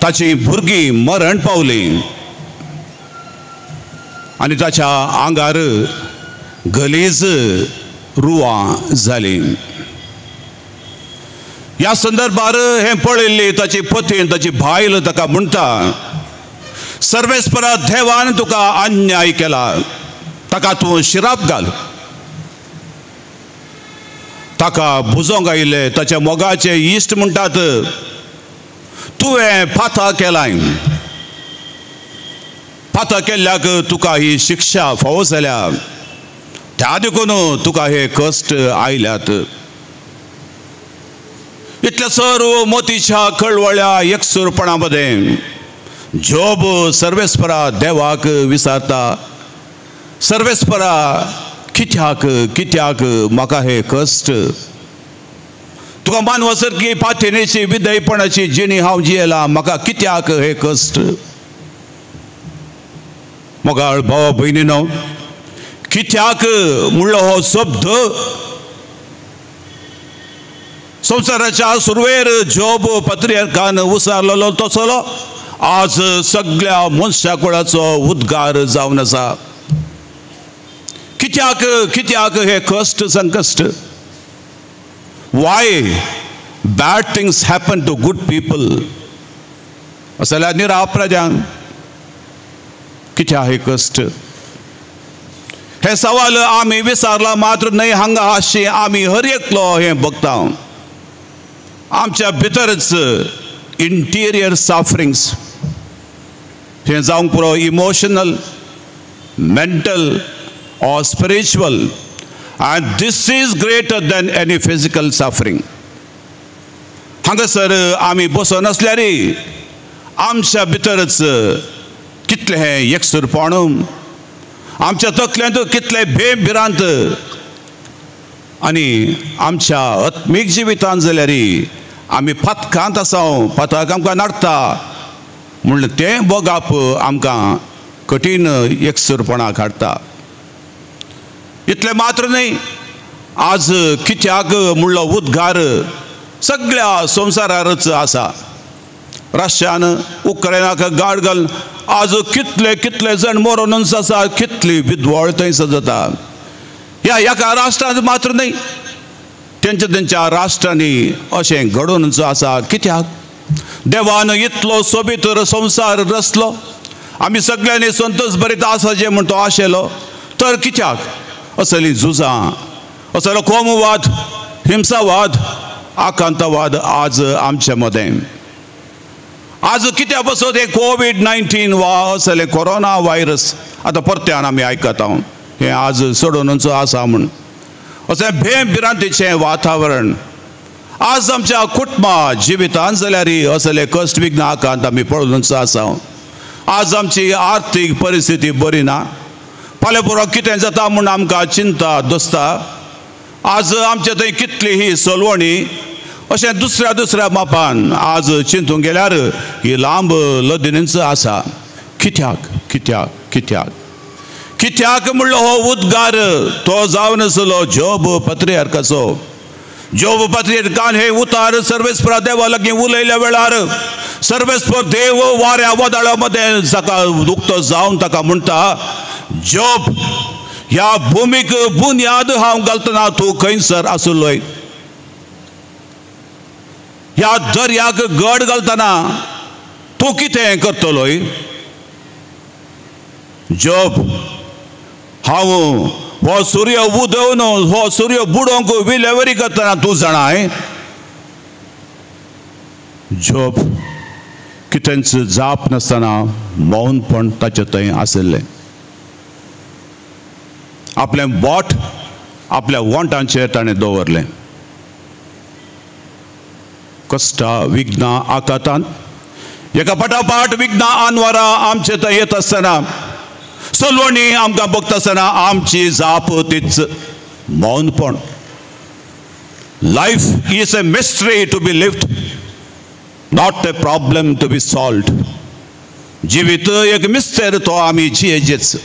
ताची भुरगीं मरण पावलीं आनी ताच्या आंगार गलीज रुवां जाली. ह्या संदर्भार हें पळयल्ली ताची पती ताची बायल ताका म्हणटा, सर्वेस्परा देवान तुका अन्याय केला, ताका तूं शिराप घाल. ताका बुजोंक आयिल्ले ताच्या मोगाचे इश्ट म्हणटात, तुवें पाता केलाय, पाता केल्ल्याक तुका ही शिक्षा फावो जाल्या, त्या देखून तुका हे कश्ट आयल्यात. इतले सर्व मोतीच्या कळवळ्या एकसूरपणा मदें जोब सर्वेस्परा देवाक विचारता, सर्वेस्परा कित्याक कित्याक म्हाका हे कश्ट, तुका मानवा सारकी पाथेनेची विदयपणाची जिणी हांव जियेला, म्हाका कित्याक हे कश्ट. मोगाळ भावा भयणीनो, कित्याक म्हणलो हो शब्द संवसाराच्या सुरवेर जोब पत्रियार्कान उसारलेलो तसलो आज सगळ्या मनशा कुळाचो उद्गार जावन आसा. कित्याक कित्याक हे कश्ट संकश्ट? Why bad things happen to good people? अशें जाल्यार निरापराध्यांक कित्याक हे कश्ट? हे सवाल आमी विचारला मात्र न्हय, हांगा आशी आमी हर एकलो हें बघता. आमच्या भितरच इंटिरियर सफरिंग्स हें जावंक पुरो, emotional, mental or spiritual, and this is greater than any physical suffering. हांगासर आमी बसून आसल्यार आमच्या भितरच कितलें हें एकसूरपण, आमच्या तकल्यांत कितले भे भिरांत, आनी आमच्या आत्मीक जिवितांत जाल्यार आमी पातकांत आसा, पातक आमकां नडटा म्हणलें तें बघप आमकां कठीण एकसूरपणाक हाडटा. इतलें मात्र न्हय, आज कित्याक म्हणलो उद्गार सगळ्या संवसारारच आसा. रशियान उक्रेनाक गाड घालून आज कितले कितले जण मरोनूच आसा, कितली विद्वळ थंयसर जाता. ह्या एका राष्ट्रांत मात्र न्हय, तेंच्या तेंच्या राष्ट्रांनी अशें घडोवनच आसा. कित्याक देवान इतलो सोबीत संवसार रचलो आमी सगळ्यांनी संतोष भरीत आसाचें म्हूण तो आशेलो. तर कित्याक असली झुजां, असलो कोमवाद, हिंसावाद, आकांतवाद आज आमचे मदें? आज कित्या पासत हें कोवीड-19 वा असलें कोरोना व्हायरस आतां परत्यान आमी आयकता हें आज सोडूनच आसा म्हूण अशें भेम भिरांतीचें वातावरण आज आमच्या कुटुंबा जिवितान जाल्यार असले कश्ट विघ्न आकांत आमी पळोवनच आसा. आज आमची आर्थीक परिस्थिती बरी ना, फाल्यां पुरो कितें जाता म्हूण आमकां चिंता दसता. आज आमचे थंय कितली ही सलवणी अशें दुसऱ्या दुसऱ्या मापान आज चिंतूंक गेल्यार ही लांब लदीनच आसा. कित्याक कित्याक कित्याक कित्याक म्हणलो हो उद्गार तो जावन आसलो जोब पत्रियार्काचो. जोब पत्रियार्कान हे उतार सर्वेस्पर देवा लागीं उलयल्या वेळार सर्वेस्पर देव वाऱ्या वादळा मदें ताका उक्तो जावन ताका म्हणटा, जोब ह्या भुमीक बुन्याद हांव घालतना तूं खंयसर आसलोय? ह्या दर्याक गड घालतना तूं कितें करतलोय? जोब हांव हो सूर्य उदोवन हो सूर्य बुडोवंक विलेवरी करतना तूं जाणाय? जोब कितेंच जाप नासतना मौनपण ताचे थंय आशिल्लें. आपलें बोट आपल्या वोंटांचेर ताणें दवरलें. कश्टां विघ्नां आकांतान एका फाटाफाट विघ्नां आनवारां आमचे थंय येत आसतना, सलवणी आमकां बघता आसतना आमची जाप तीच मौनपण. Life is a mystery to be lived, not a problem to be solved. जिवीत एक मिस्तेर तो आमी जियेचेच,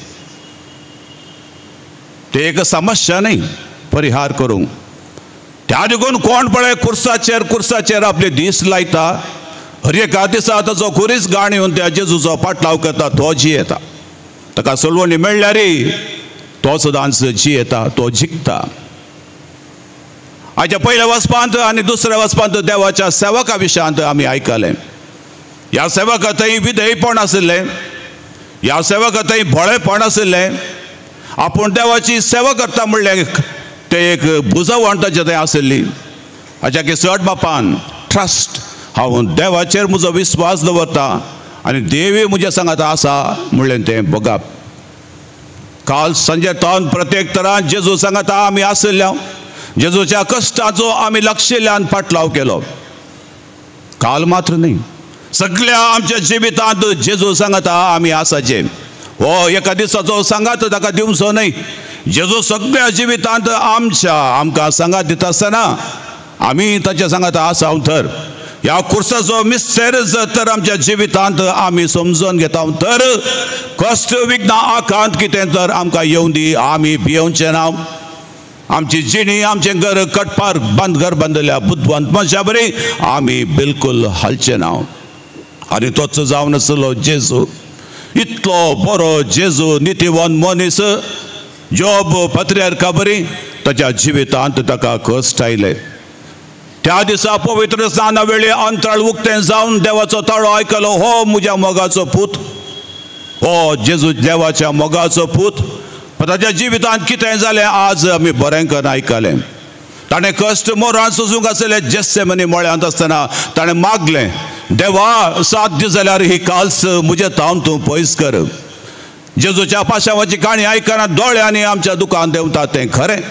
ते एक समस्या न्ही परिहार करूंक. त्या देखून कोण पळय कुर्साचेर कुर्साचेर आपले दीस लायता, हर एका दिसा ताचो खुरीस गाणी येवन त्या जेजूचो पाटलाव करता, तो जियेता. ताका सोलवणी मेळ्ळ्यार तो सदांच जियेता, तो जिखता. आयच्या पयल्या वचपांत आनी दुसऱ्या वचपांत देवाच्या सेवका विशयांत आमी आयकलें. ह्या सेवका थंय विधेयपण आशिल्लें, ह्या सेवका थंय भोळेपण आशिल्लें. आपूण देवाची सेवा करता म्हणलें तें एक बुजवण ताचें थंय आशिल्ली. हाच्या की चड बापान ट्रस्ट, हांव देवाचेर म्हजो विस्वास दवरता आनी देवी म्हज्या सांगाता आसा म्हणलें तें बघप. काल सांजे तावन प्रत्येक तरान जेजू सांगाता आमी आशिल्ल्या, जेजूच्या कश्टाचो आमी लक्षिल्ल्यान पाटलाव केलो. काल मात्र न्ही, सगळ्या आमच्या जिवितांत जेजू सांगाता आमी आसाचे. हो एका दिसाचो सांगात ताका दिवचो न्हय. जेजू सगळ्या जिवितांत आमच्या आमकां सांगात दिता आसतना आमी ताच्या सांगाता आसा. तर ह्या कुर्साचो मिस्तेर तर आमच्या जिवितांत आमी समजून घेता तर कश्ट विघ्न आकांत कितें तर आमकां येवं दी, आमी भियेवचें ना. आमची जिणी आमचें घर कटपार बंद घर बांदल्या बुदवंत मनशा बरी आमी बिलकुल हालचें ना. आनी तोच जावन आसलो जेजू, इतलो बरो जेजू, नितीवान मनीस जोब पत्रियार्का बरी ताच्या जिवितांत ताका कश्ट आयले. त्या दिसा पवित्र स्नाना वेळी अंतराळ उक्तें जावन देवाचो ताळो आयकलो, हो म्हज्या मोगाचो पूत, हो जेजू देवाच्या मोगाचो पूत. ताच्या जिवितांत कितें जालें आज आमी बरें करून आयकलें. ताणें कश्ट मोरान सोसूंक आसलें. जेस्सेमनी मळ्यांत आसतना ताणें मागलें, देवा सात दीस जाल्यार ही काल्स म्हजे तावन तूं पयस कर. जेजूच्या पाशावाची काणी आयकना दोळ्यांनी आमच्या दुकान देंवता तें खरें,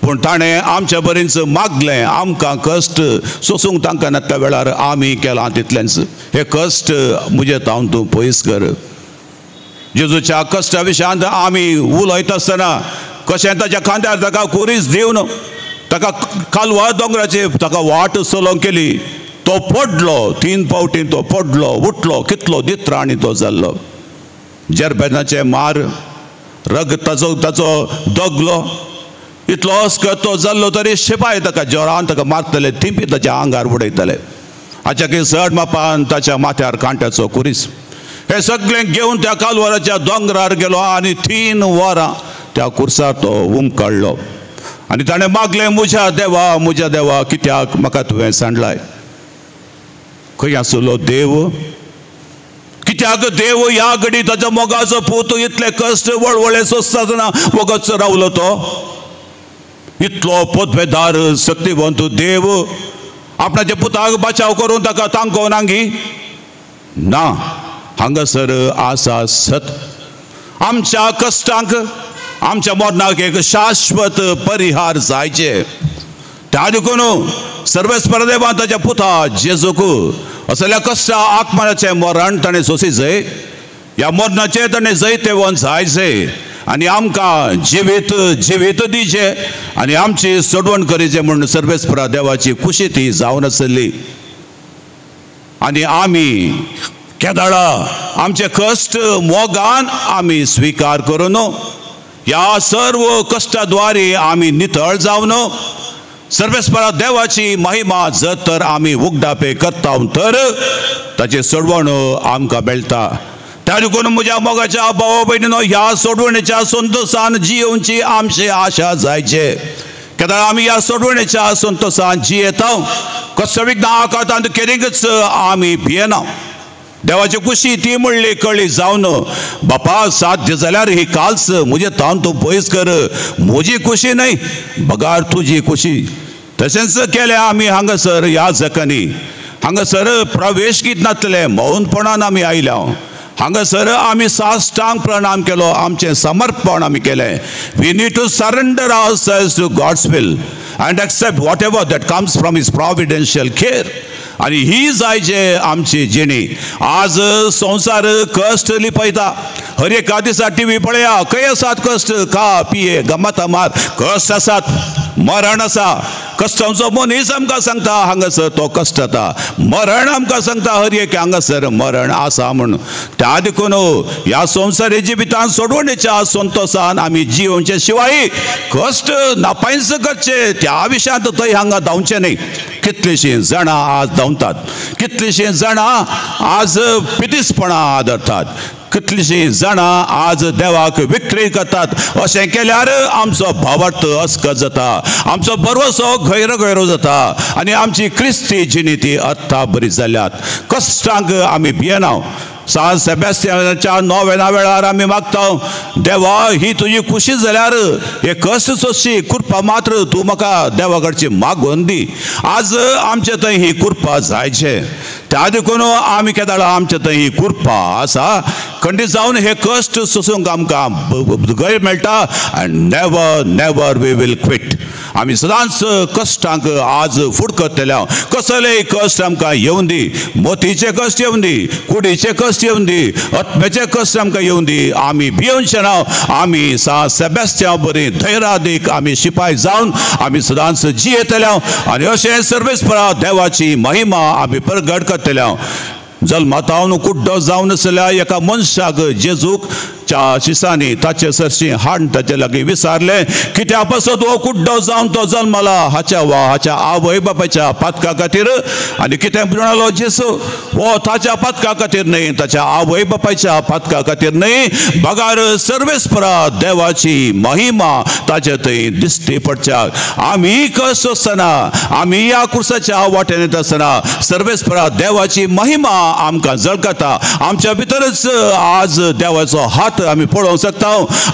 पूण ताणें आमच्या बरींच मागलें. आमकां कश्ट सोसूंक तांकां नासल्या वेळार आमी केलां तितलेंच, हे कश्ट म्हजे तावन तूं पयस कर. जेजूच्या कश्टा विशयांत आमी उलयता आसतना कशें ताच्या खांद्यार ताका कुरीस दिवन ताका कालवा दोंगराचेर ताका वाट चलोवंक केली. तो पडलो, 3 फावटी तो पडलो, उठलो, कितलो दित्राणी तो जाल्लो. जेरबेनाचे मार, रगताचो ताचो दगलो, इतलो अस्कत तो जाल्लो तरी शिपाय ताका जोरान ताका मारतले, थिंपी ताच्या आंगार उडयतले. हाच्या की चड मापान ताच्या माथ्यार कांट्याचो कुरीस. हे सगळें घेवन त्या कालवाराच्या दोंगरार गेलो आनी 3 वरां त्या कुर्सार तो उमकाडलो आनी ताणें मागलें, म्हज्या देवा, म्हज्या देवा, कित्याक म्हाका तुवें सांडलाय? खंय आसलो देव? कित्याक कित्याक देव ह्या घडी ताच्या मोगाचो पूत इतले कश्ट वळवळे सोंसतना वगत रावलो तो. इतलो पदवेदार शक्तिवंत देव आपणाच्या पुताक बचाव करून ताका तांको नांगी ना. हांगासर आसा सत आमच्या कश्टांक आमच्या मरणाक एक शाश्वत परिहार जायचे. त्या देखून सर्वेस्पर देवान ताच्या पुता जेजूक असल्या कश्टा आत्मनाचें मरण ताणें सोंसी जय, ह्या मरणाचें ताणें जैतेवंत जायचे आनी आमकां जिवीत जिवीत दिवचें आनी आमची सोडवण करीचे म्हूण सर्वेस्परा देवाची खुशी ती जावन आसली. आनी आमी केदाळा आमचे कश्ट मोगान आमी स्विकार करून ह्या सर्व कश्टाद्वारे आमी नितळ जावन सर्वेस्परा देवाची महिमा जर तर आमी उगडापे करता तर ताची सोडवण आमकां मेळटा. त्या देखून म्हज्या मोगाच्या भावा भयणीनो ह्या सोडवणेच्या संतोसान जियोवची आमची आशा जायचे. केदाळ आमी ह्या सोडवणेच्या संतोसान जियेता कश्ट विघ्न आकांतांत केरींकच आमी भियेना. देवाची खुशी ती म्हणली कळ्ळी जावन बापा साध्य जाल्यार ही काल्स म्हजे तावन तूं पयस कर, म्हजी खुशी न्हय बगार तुजी खुशी. तशेंच केलें आमी हांगासर ह्या जकांनी हांगासर प्रवेश गीत नासलें मौनपणान आमी आयल्या. हांगासर आमी साष्टांग प्रणाम केलो, आमचें समर्पण आमी केलें. We need to surrender ourselves to God's will and accept whatever that comes from his providential care. आनी ही जायचे आमची जिणी. आज संवसार कश्ट लिपयता. हर एका दिसा टी व्ही पळया खंय आसात कश्ट, खा पिये गमत मार, कश्ट आसात, मरण आसा. कश्टांचो मनीस आमकां सांगता हांगासर तो कश्ट जाता, मरण आमकां सांगता हर एक हांगासर मरण आसा म्हूण. त्या देखून ह्या संवसारी जिवितान सोडवणेच्या संतोसान आमी जियोवचे शिवाय कश्ट नापायंस करचे त्या विशयांत थंय हांगा धांवचें न्हय. कितलींशीं जाणां आज धांवतात, कितलींशीं जाणां आज पितीसपणां आदरतात, कितलींशीं जाणां आज देवाक विक्री करतात. अशें केल्यार आमचो भावार्थ अस्कत जाता, आमचो भरवसो गैरो गैरो जाता आनी आमची क्रिस्ती जिणी ती अर्था बरी जाल्यात. कश्टांक आमी भियेना. सान सेबेस्तियानाच्या नोवेना वेळार आमी मागता देवा ही तुजी खुशी जाल्यार हे कश्ट सोंसची कृपा मात्र तूं म्हाका देवा कडची मागून दी. आज आमचे थंय ही कृपा जायचे. त्या देखून आमी केदाळा आमचे थंय ही कृपा आसा खंडीत जावन हे कश्ट सोसूंक आमकां गैर मेळटा. And never never we will quit. आमी सदांच कश्टांक आज फुड करतले. कसलेय कश्ट आमकां येवन दी, मोतीचे कश्ट येवन दी, कुडीचे कश्ट येवन दी, आत्म्याचे कश्ट आमकां येवन दी, आमी भियोवचे ना. आमी सा सेबेस्तियांव बरी धैर्यादीक आमी शिपाय जावन आमी सदांच जियेतले आनी अशें सर्वेस्परा देवाची महिमा आमी प्रगट करतले. जल्मातावन कुड्डो जावन आसल्या एका मनशाक जेजूक च्या शिसांनी ताचे सरशी हाड ताचे लागीं विचारलें कित्या पासत हो कुड्डो जावन तो जल्मला, हाच्या वा हाच्या आवय बापायच्या पातका खातीर. आनी कितें म्हणालो जेजू, हो ताच्या पातका खातीर न्हय, ताच्या आवय बापायच्या पातका खातीर न्हय, बगार सर्वेस्परा देवाची महिमा ताचे थंय दिश्टी पडच्या. आमी कश्ट आसतना, आमी ह्या कुर्साच्या वाटेन येता आसतना सर्वेस्परा देवाची महिमा आमकां झळकता. आमच्या भितरच आज देवाचो हात आमी पळोवंक शकता,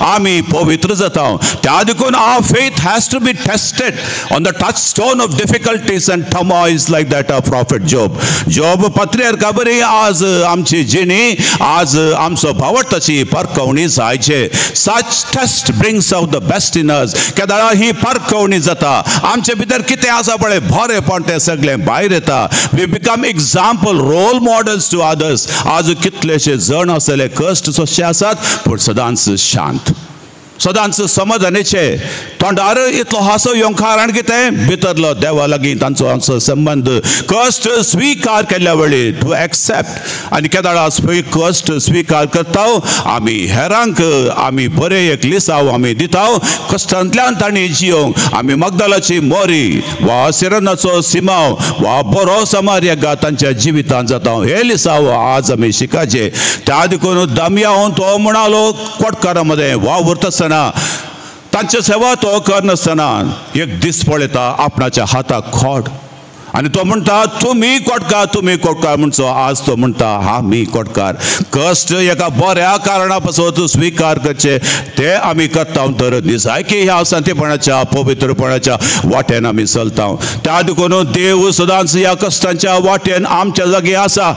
आमी पवित्र जाता. त्या देखून our faith has to be tested on the touchstone of difficulties and turmoils like that of prophet Job. Job पात्रियार्का बरी आज आमची जिणी, आज आमचो भावार्थाची पारखवणी जायचे. Such test brings out the best in us. केदाळा ही पारखवणी जाता, आमचे भितर कितें आसा पळय बरेपण तें सगळें भायर येता. We become example, role models to others. आज कितलेशे जण आसले कश्ट सोंसचे आसात पूण सदांच शांत, सदांच समाधानाचे, तोंडार इतलो हांसो येवंक कारण कितें, भितरलो देवा लागीं तांचो आमचो संबंद. कश्ट स्विकार केल्ल्या वेळी टू एक्सेप्ट आनी केदाळा कश्ट स्विकार करता आमी हेरांक आमी बरें एक लिसांव आमी दिता. कश्टांतल्यान तांणी जियोंक आमी मगदालाची मोरी वा सिरनाचो सिमाव वा बरो समार्या तांच्या जिवितांत जाता हे लिसांव आज आमी शिकाचे. त्या देखून दमयावन तो म्हणालो कोटकारा मदें वावुरता आसतना तांचे सेवा तो करनासतना एक दीस पळयता आपणाच्या हाताक खोड आनी तो म्हणटा तुमी कोटकार, तुमी कोटकार म्हणचो. आज तो म्हणटा आमी कोटकार. कश्ट एका बऱ्या कारणा पासत स्विकार करचे ते आमी करता तर निजायकी ह्या सांतेपणाच्या पवित्रपणाच्या वाटेन आमी चलता. त्या देखून देव सदांच ह्या कश्टांच्या वाटेन आमच्या जागी आसा.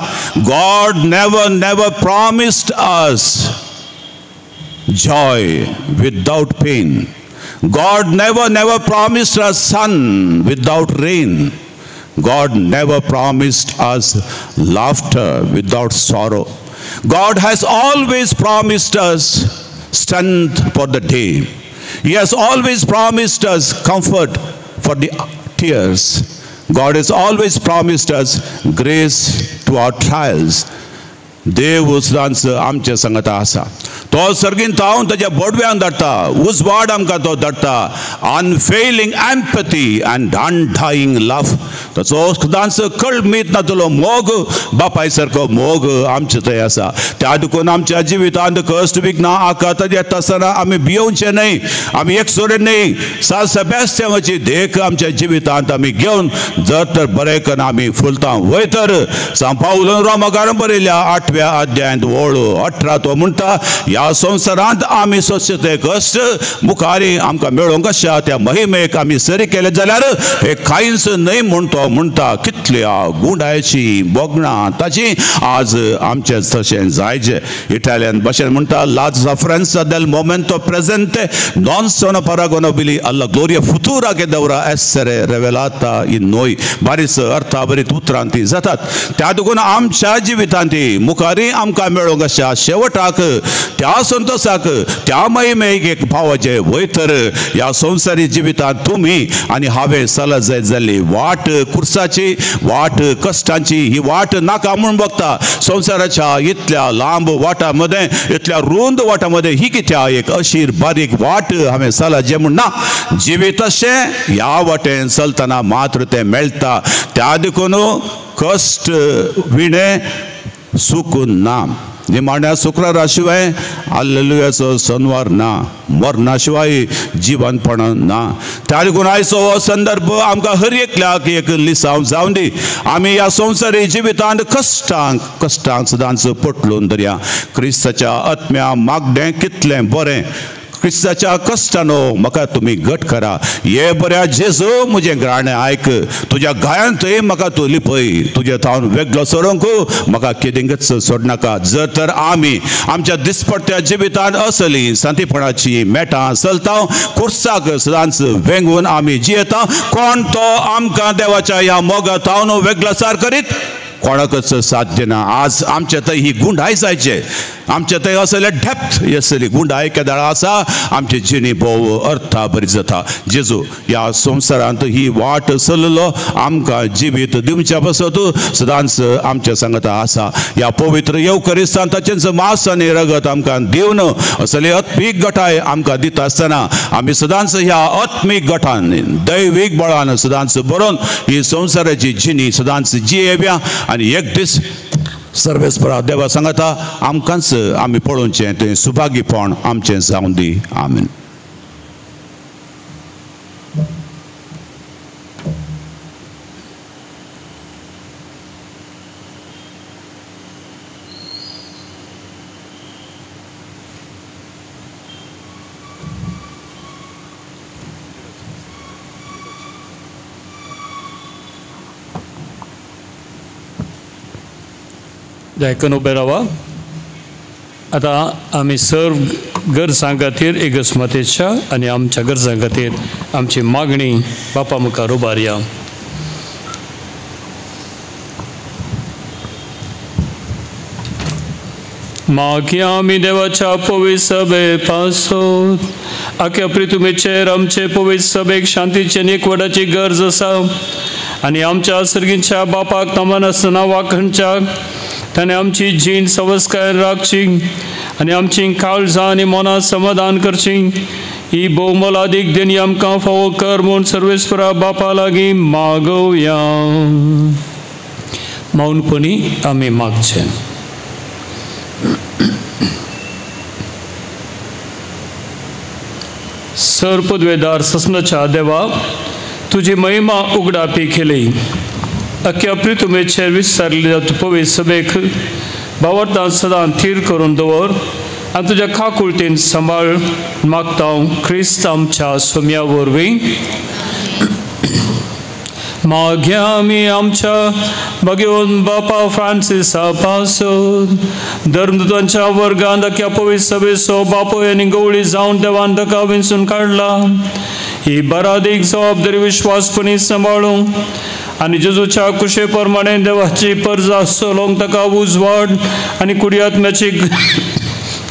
God never never promised us joy without pain. God never never promised us sun without rain. God never promised us laughter without sorrow. God has always promised us strength for the day. He has always promised us comfort for the tears. God has always promised us grace to our trials. देव सदांच आमचे संगता आसा. तो सर्गीन तावन ताच्या बोडव्यान धाडटा, उजवाड आमकां तो धाडटा. Unfailing empathy and undying love. ताचो सदांच कळमीत नातलो मोग, बापाय सारको मोग आमचे थंय आसा. त्या देखून आमच्या जिवितांत कश्ट विघ्नां आकांत येता आसतना आमी भियोवचें न्हय, आमी एकसुरे न्हय. सान सेबेस्त्यांवाची देख आमच्या जिवितांत आमी घेवन जर तर बरें करून आमी फुलता वय तर सांव पावलून रोमाकारांक बरयल्या 8व्या अध्यायांत ओळ 18 तो म्हणटा, ह्या संवसारांत आमी सोंसचे ते कश्ट मुखारी आमकां मेळोवंक आसा त्या महिमेक आमी सरी केले जाल्यार हे कांयच न्हय म्हूण तो म्हणटा. कितल्या गुंडायची भोगणां ताची आज आमचें तशें जायचे. इटालियन भाशेन म्हणटा, la sofferenza del momento presente non sono paragonabili alla gloria futura che dovrà essere rivelata in noi. बारीस अर्थाभरीत उतरां ती जातात. त्या देखून आमच्या जिवितांत मुखारी आमकां मेळोवंक आसा शेवटाक त्या संतोषाक त्या महिमेक एक भावाचे वय तर ह्या संवसारी जिवितांत तुमी आनी हांवें चलत जायत जाल्ली वाट कुर्साची वाट, कश्टांची ही वाट नाका म्हूण बघता. संवसाराच्या इतल्या लांब वाटा मदें, इतल्या रुंद वाटा मदें ही कित्या एक अशीर बारीक वाट हांवें चलत जें म्हूण ना. जिवीत अशें ह्या वाटेन चलतना मात्र तें मेळटा. त्या देखून कश्ट विणें सुख ना. निमाण्या शुक्रारा शिवाय हालेलुयाचो सनवार ना, मरणा शिवाय जिवनपण ना. त्या देखून आयचो हो संदर्भ आमकां हर एकल्याक एक लिसांव जावन दी. आमी ह्या संवसारी जिवितांत कश्टांक कश्टांक सदांच पटलून धरया. क्रिस्ताच्या आत्म्या मागणें कितलें बरें. क्रिस्ताच्या कश्टानो म्हाका तुमी घट करा. हे बऱ्या जेजू म्हजें गाणें आयक, तुज्या गायांतय म्हाका तूं लिपय, तुज्या थावन वेगळो सरोंक म्हाका कितेंच सोडनाका. जर तर आमी आमच्या दिसपट्ट्या जिवितांत असली सांतीपणाची मेटां चलता, कुर्साक सदांच वेंगून आमी जियेता, कोण तो आमकां देवाच्या ह्या मोगा थावन वेगळो सार करीत कोणाकच साध्य ना. आज आमच्या थंय ही गुंडाय जायचे, आमच्या थंय असले डेप्थ असली गुंडाय केदाळा आसा. आमची जिणी भोव अर्था बरी जाता. जेजू ह्या संवसारांत ही वाट चललो आमकां जिवीत दिवच्या पासत सदांच आमच्या सांगता आसा. ह्या पवित्र येवकरिस्तान ताचेंच मांस आनी रगत आमकां दिवन असले आत्मीक गटाय आमकां दिता आसतना आमी सदांच ह्या आत्मीक गटान दैवीक बळान सदांच बरोवन ही संवसाराची जिणी सदांच जियेव्या आनी एक दीस सर्वेस्परा देवा सांगता आमकांच आमी पळोवचें तें सुभागीपण आमचें जावं दी. आमेन. आयकून उबे रावा. आतां आमी सर्व गरजां खातीर इगर्जमातेच्या आनी आमच्या गरजां खातीर आमची मागणी बापा मुखार उबारया. मागीर आमी देवाच्या पवित्र सभे पासत आख्या प्रितुमेचेर आमचे पवित्र सभेक शांतीची आनी एकवटाची गरज आसा आनी आमच्या सर्गीच्या बापाक नमनासतना वाखणच्याक ताणें आमची जीण सवस्कायेन राखची आनी आमची काळजां आनी मनां समाधान करची. ही भोवमोलादीक देणी आमकां फावो कर म्हूण सर्वेस्परा बापा लागीं मागोवया. मौनपणी आमी मागचें. सर पदवेदार ससनाच्या देवा, तुजी महिमा उगडापी केली. अख्ख्या प्रितुमेचेर विस्तारलेल्या पवित्र सभेक भावार्थान सदां थीर करून दवर आनी तुज्या काकुळटेन सांबाळ मागता क्रिस्त आमच्या सोम्या वरवीं. मागीर आमी आमच्या भगवंत बापा फ्रांसिसा पासून धर्मदूतांच्या वर्गांत अख्ख्या पवित्र सभेचो बापूय आनी गवळी जावन देवान ताका विंचून काडला ही बरादीक जबाबदारी विश्वासपणी सांबाळूंक आनी जेजूच्या कुशे प्रमाणे देवाची परजा चलोवंक ताका उजवाड आनी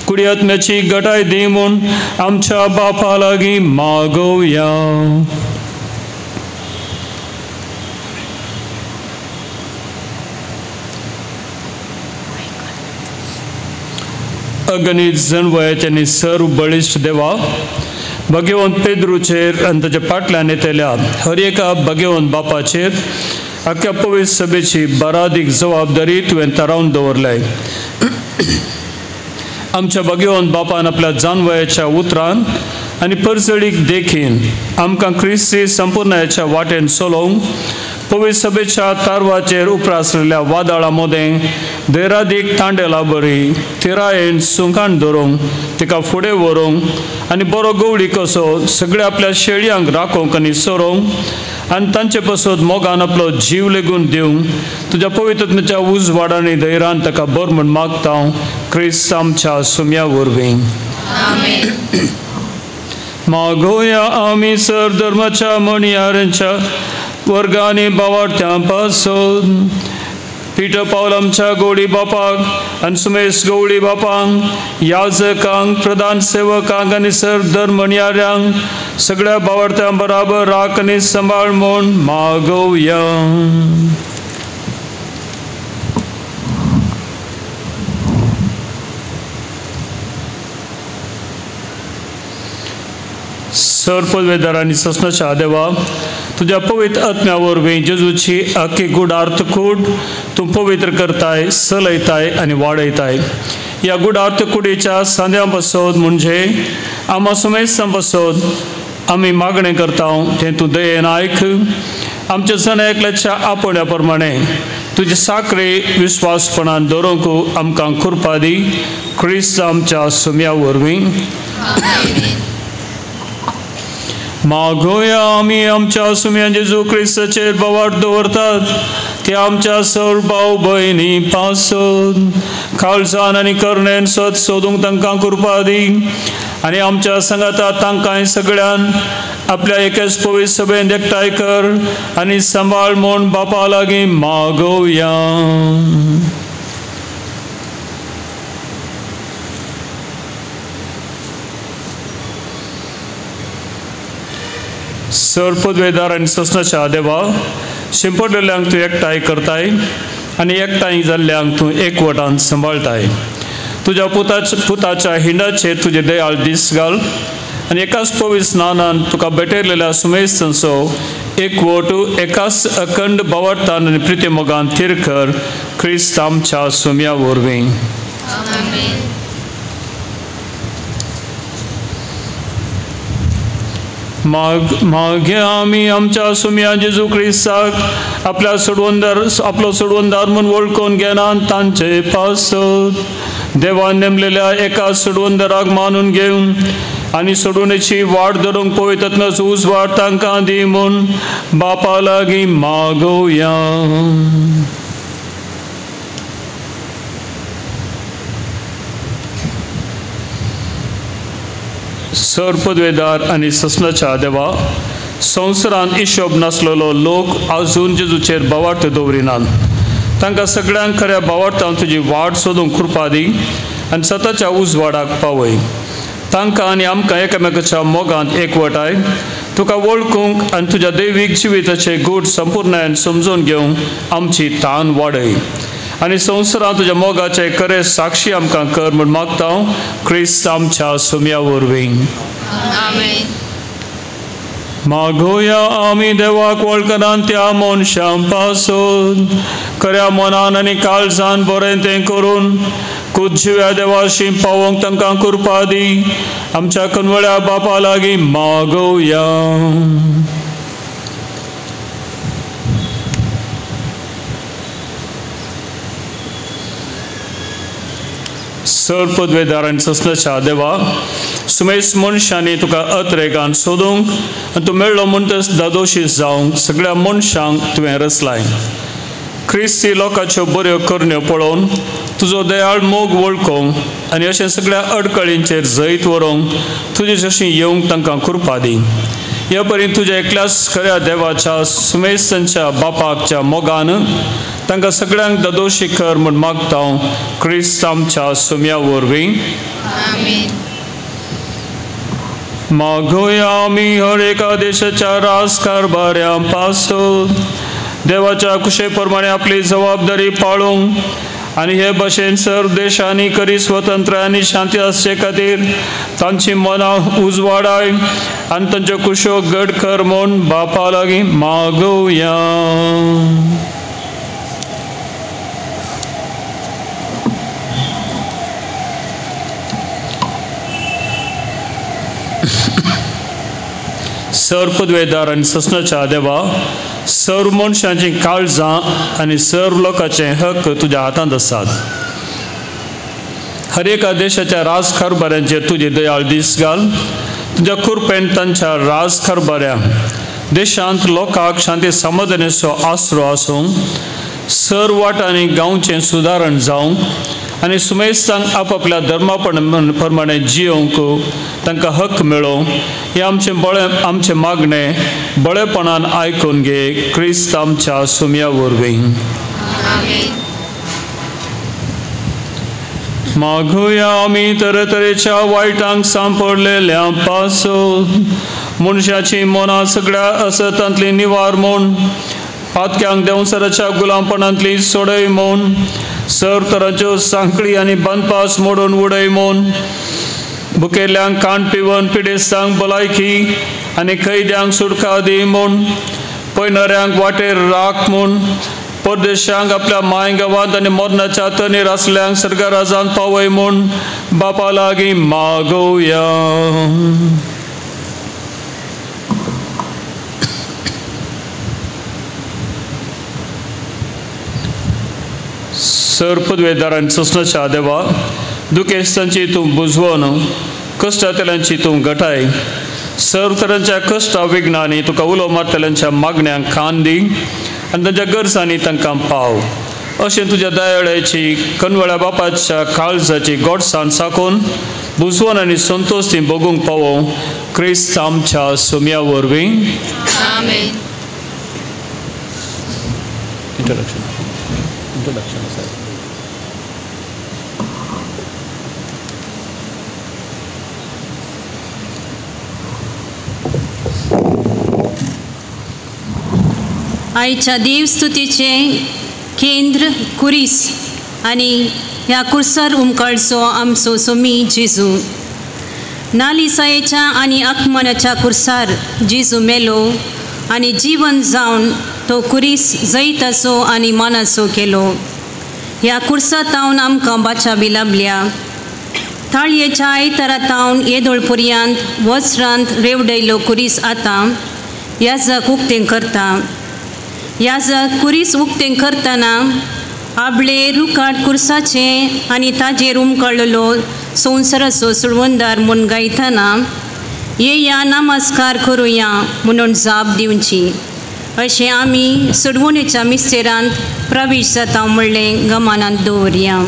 कुडियात्म्याची गटाय दी म्हूण आमच्या बापा लागीं मागोवया. अगणित जनवयाचे आनी सर्व बळिश्ट देवा भगवंत पेद्रूचेर आनी ताच्या फाटल्यान येतल्या हर एका भगवंत बापाचेर अख्ख्या पवित्र सभेची बरादीक जबाबदारी तुवें थारावन दवरल्याय. आमच्या भगवंत बापान आपल्या जानवयाच्या उतरान आनी परजळीक देखीन आमकां क्रिस्ती संपूर्णाच्या वाटेन चलोवंक पवित्र सभेच्या तारवाचेर उप्रासलेल्या वादळां मदें धैरादीक तांडेला बरी थिरायेन सुंकान धरूंक तिका फुडें व्हरूंक आनी बरो गवळी कसो सगळ्या आपल्या शेळयांक राखोवंक आनी सरोवंक आनी तांचे पासत मोगान आपलो जीव लेगून दिवंक तुज्या पवित्रत्वाच्या उजवाडांनी धैरान ताका बर म्हूण मागता क्रिस्त आमच्या सुम्या वरवीं. मागोया आमी सर धर्माच्या म्हणयाऱ्यांच्या वर्गांनी बावार्थ्यां पासून पीटर पावल आमच्या गवळी बापाक आनी सुमेश गवळी बापांक याजकांक प्रधान सेवकांक आनी सर धर्म म्हणयाऱ्यांक सगळ्या बावार्थ्यां बराबर राख आनी सांबाळ म्हूण मागोवया. सर पदवेदार आनी ससनाच्या देवा तुज्या पवित्र आत्म्या वरवीं जेजूची आख्खी गुडार्थ कूड तूं पवित्र करताय सलयताय आनी वाडयताय. ह्या गुडार्थ कुडीच्या सांद्यां पासत म्हणजे आमा सुमेस्तां पासत आमी मागणें करता तें तूं दयेन आयक. आमच्या जण एकल्याच्या आपोवण्या प्रमाणे तुजे साखरे विस्वासपणान दवरूंक आमकां कृपा दी क्रिस्त आमच्या सुम्या वरवीं. मागोया आमी आमच्या सुम्या जेजू क्रिस्ताचेर बवाट दवरतात ते आमच्या सर्व भाव भयणी पासून काळजान आनी करणेन सत सोदूंक तांकां कृपा दी आनी आमच्या सांगाता तांकां सगळ्यान आपल्या एकेच पवित्र सभेन एकठांय कर आनी सांबाळ म्हूण बापा लागीं मागोवया. सर पदवेदार आनी ससनाच्या देवा शिंपडलेल्यांक तूं एकठांय करताय आनी एकठांय जाल्ल्यांक तूं एकवटान सांबाळटाय. तुज्या पुताच्या हिंडाचेर तुजे दयाळ दीस घाल आनी एकाच पवित्र स्नानान तुका भेटयलेल्या सुमेस्तांचो एकवट एकाच अखंड भावार्थान आनी प्रितीमोगान थीर कर क्रिस्त आमच्या सुम्या वरवीं. मागीर आमी आमच्या सुम्या जेजू क्रिस्ताक आपल्या सोडवंदार आपलो सोडवंदार म्हूण वळखून घेना तांचे पासत देवान नेमलेल्या एका सोडवंदाराक मानून घेवन आनी सोडवणेची वाट धरूंक पवित्र उजवाड तांकां दी म्हूण बापा लागीं मागोवया. सर पदवेदार आनी ससनाच्या देवा संवसारांत हिशोब नासलेलो लोक आजून जेजूचेर भावार्थ दवरिनात तांकां सगळ्यांक खऱ्या भावार्थान तुजी वाट सोदूंक कृपा दी आनी सताच्या उजवाडाक पावय. तांकां आनी आमकां एकामेकाच्या मोगांत एकवटाय तुका वळखूंक आनी तुज्या दैवीक जिविताचे गूट संपूर्णायन समजून घेवंक आमची तान वाडय आनी संवसारांत तुज्या मोगाचे खरे साक्षी आमकां कर म्हूण मागता क्रिस्त आमच्या सुम्या वरवीं. मागोया आमी देवाक वळखनात त्या मनशां पासून खऱ्या मनान आनी काळजान बरें तें करून खूद जिव्या देवाशी पावोवंक तांकां कृपा दी आमच्या कनवळ्या बापा लागीं मागोवया. सर पदवेदार आनी ससनाच्या देवा, सुमेस मनशांनी तुका अत्रेगान सोदूंक आनी तूं मेळ्ळो म्हणटच दादोशी जावंक सगळ्या मनशांक तुवें रचलाय. क्रिस्ती लोकांच्यो बऱ्यो करण्यो पळोवन तुजो दयाळ मोग वळखूंक आनी अशें सगळ्या अडकळींचेर जैत व्हरूंक तुजे जशी येवंक तांकां कृपा दी. ह्या परी तुज्या एकल्याच खऱ्या देवाच्या सुमेस्तांच्या बापाकच्या मोगान तांकां सगळ्यांक दादोशी कर म्हूण मागता हांव क्रिस्त आमच्या सुम्या वरवीं. मागोया आमी हर एका देशाच्या राज कारभाऱ्यां पासून देवाच्या कुशे प्रमाणे आपली जबाबदारी पाळूंक आनी हे भशेन सर्व देशांनी करी स्वतंत्र आनी शांती आसचे खातीर तांची मनां उजवाडाय आनी तांच्यो कुशो गड कर म्हूण बापा लागीं मागोवया. सर्व पदवेदार आनी ससनाच्या देवा, सर्व मनशांची काळजां आनी सर्व लोकांचे हक्क तुज्या हातांत आसात. हर एका देशाच्या राज कारभाऱ्यांचेर तुजी दयाळ दीस घाल. तुज्या कृपेन तांच्या राज कारभाऱ्या देशांत लोकांक शांती समाधानाचो आसरो आसूंक, सर्व वाटांनी गांवचें सुदारण जावंक आनी सुमेस्तांक आपापल्या धर्मा प्रमाणे जियोवंक तांकां हक्क मेळोवं हें आमचें बळे आमचें मागणें बळेपणान आयकून घे क्रिस्त आमच्या सुम्या वरवीं. मागुया आमी तरेतरेच्या वायटांक सांपडलेल्या पासून मनशाची मनां सगळ्या असतांतली निवार म्हूण, पातक्यांक देंवसराच्या गुलामपणांतली सोडय म्हूण, सर्व तरांच्यो सांकळी आनी बांदपास मोडून उडय म्हूण, भुकेल्ल्यांक काण पिवन पिडेस्तांक भलायकी आनी कैद्यांक सुटका दी म्हूण, पयणाऱ्यांक वाटेर राख म्हूण, परदेशांक आपल्या माय गांवांत आनी मरणाच्या तणीर आसल्यांक सरकाराजान पावय म्हूण बापा लागीं मागोवया. सर पदवेदारान ससनाच्या देवा, दुखेस्तांची तूं बुजवण, कश्टांतल्यांची तूं घटाय, सर्व तरांच्या कश्टा विघ्नांनी तुका उलो मारतल्यांच्या मागण्यांक खान दी आनी तांच्या गरजांनी तांकां पाव. अशें तुज्या दयाळ्याची कनवळ्या बापाच्या काळजाची गोडसाण साकून बुजवण आनी संतोश ती भोगूंक पावोवं क्रिस्त आमच्या सुम्या वरवीं. इंट्रोडक्शन इंट्रोडक्शन आसा. आयच्या देवस्तुतीचें केंद्र कुरीस आनी ह्या कुर्सार उमकाळचो आमचो सोमी जेजू. नालिसायेच्या आनी आकमनाच्या कुर्सार जेजू मेलो आनी जिवन जावन तो कुरीस जैताचो आनी मानाचो केलो. ह्या कुर्सा तावन आमकां बाचाबी लाबल्या. ताळयेच्या आयतारा तावन येदोळ पर्यंत वस्त्रांत रेवडयलो कुरीस आतां याजक उक्तें करता. याजक कुरीस उक्तें करतना आबळे रुकाट कुर्साचें आनी ताजेर उमकळ्ळो संवसाराचो सुळवंदार म्हूण गायतना येया नमस्कार करुया म्हणून जाप दिवची अशें आमी सोडवणेच्या मिस्तेरांत प्रवेश जाता म्हणलें गमनांत दवरया.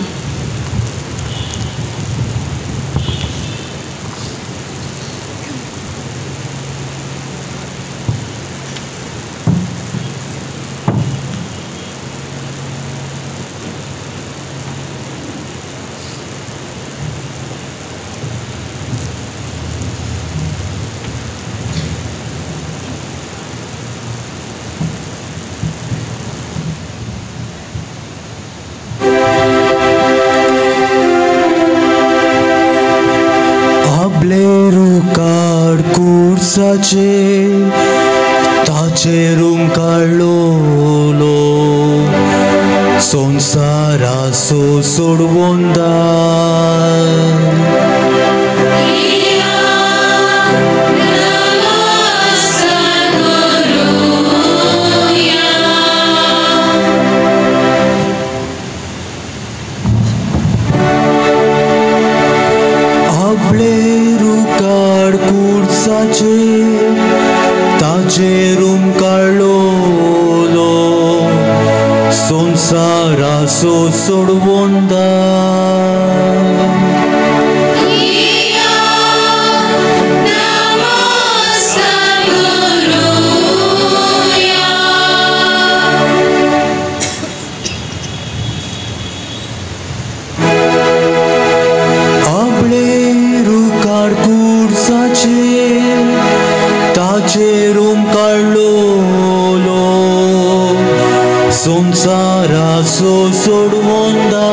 ताचेर उमकाळ्ळो संवसाराचो सोडवंदार. कुर्साचेर ताचेर उमकाळलो संवसाराचो सोडवंदार. ताचेर उमकाळलो संवसाराचो सोडवंदार.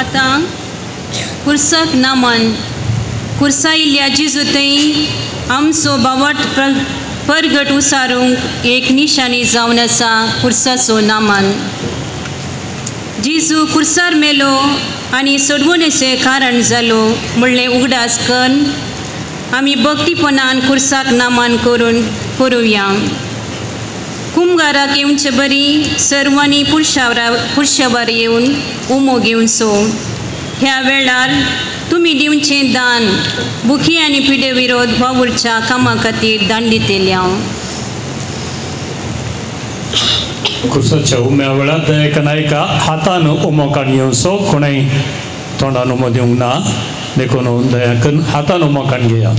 आतां कुर्साक नामान कुर्सायिल्ल्या जेजू थंय आमचो बावट परगट उसारूंक एक निशाणी जावन आसा कुर्साचो नामान. जेजू कुर्सार मेलो आनी सोडवणेचें कारण जालो म्हणलें उगडास करून आमी भक्तीपणान कुर्साक नामान करून करुया. कुमगाराक येवचे बरी सर्वांनी पुरशावर येवन उमो घेवचो. ह्या वेळार तुमी दिवचें दान बुखी आनी पिडे विरोध वावुरच्या कामा खातीर दान दितले हांव. कुर्साच्या उम्या वेळार दयेक एका हातान उमो काडून घेवचो, कोणूय तोंडान उमो दिवंक ना देखून दया करून हातान उमो काडून घेया.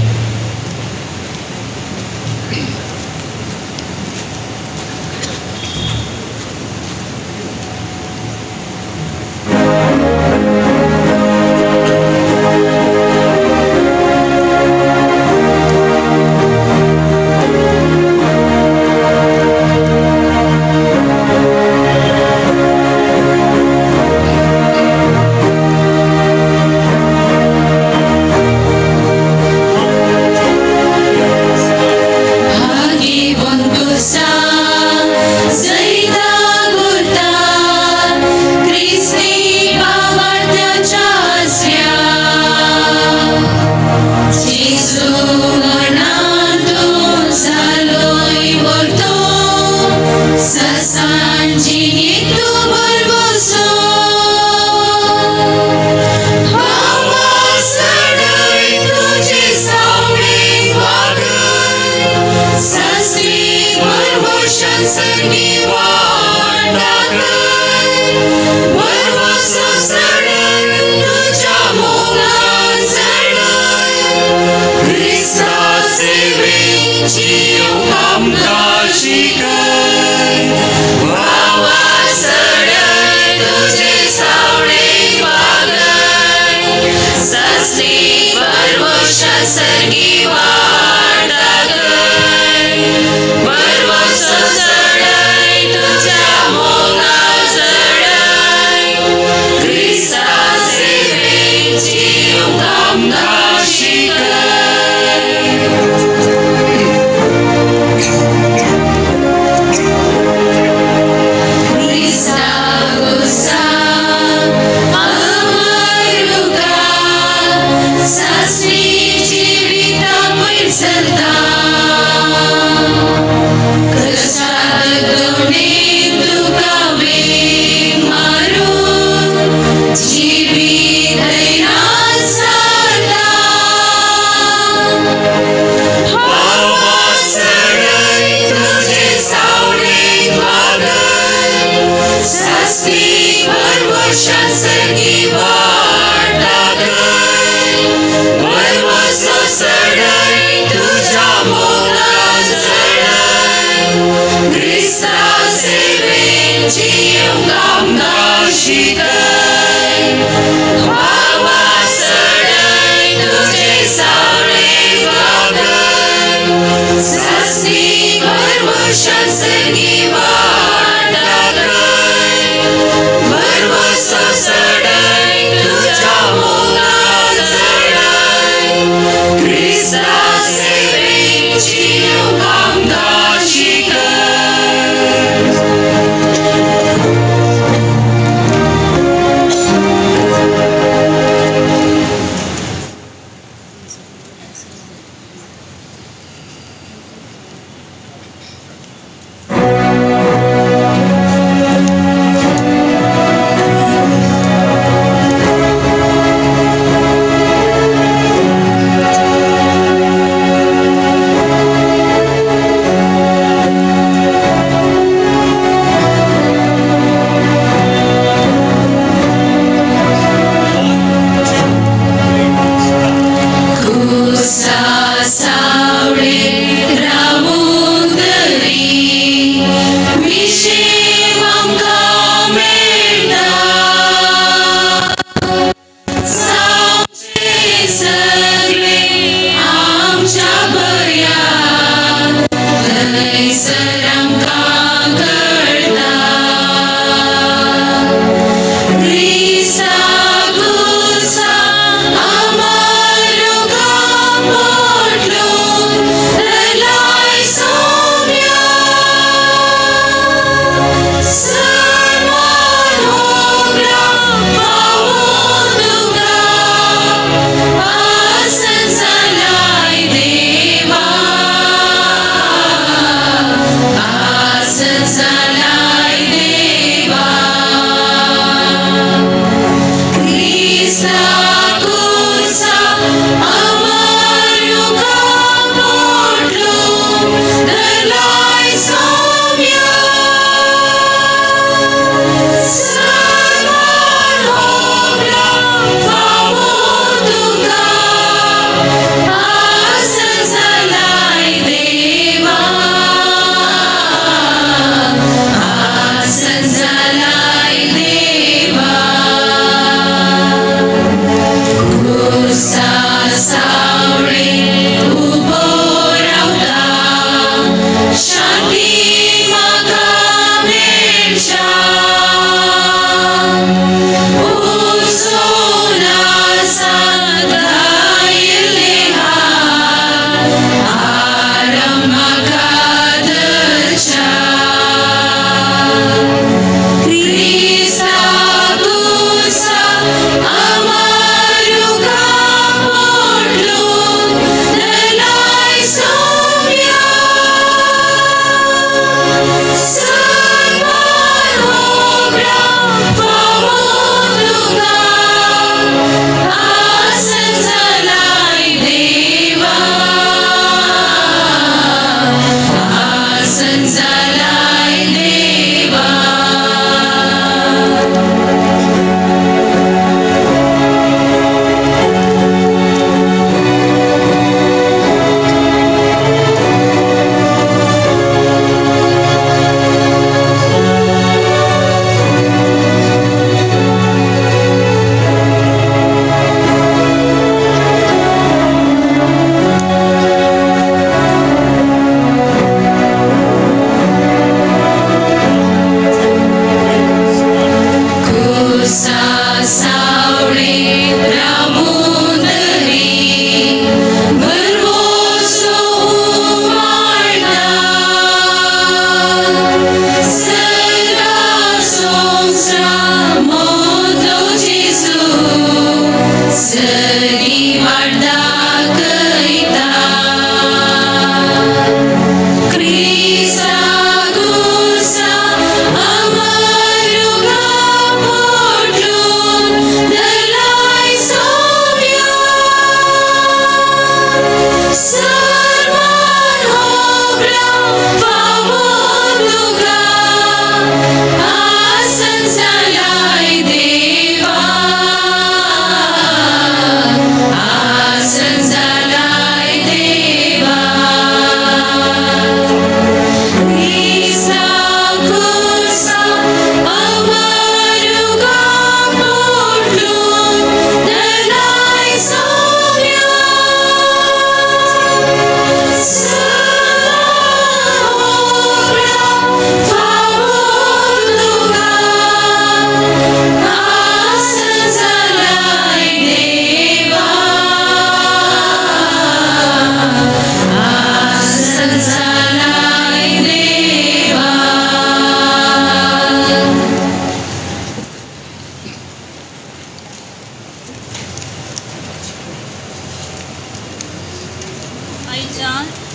Hallelujah. जिवंक आमकां शिकय बाबा चडय तुजे सावळे वागय सासणी भरवशान सर्गी वाट दाखय भरवसो चडय तुज्या मोगान चडय क्रिस्ता सेवेक जिवंक आमकां शिकय.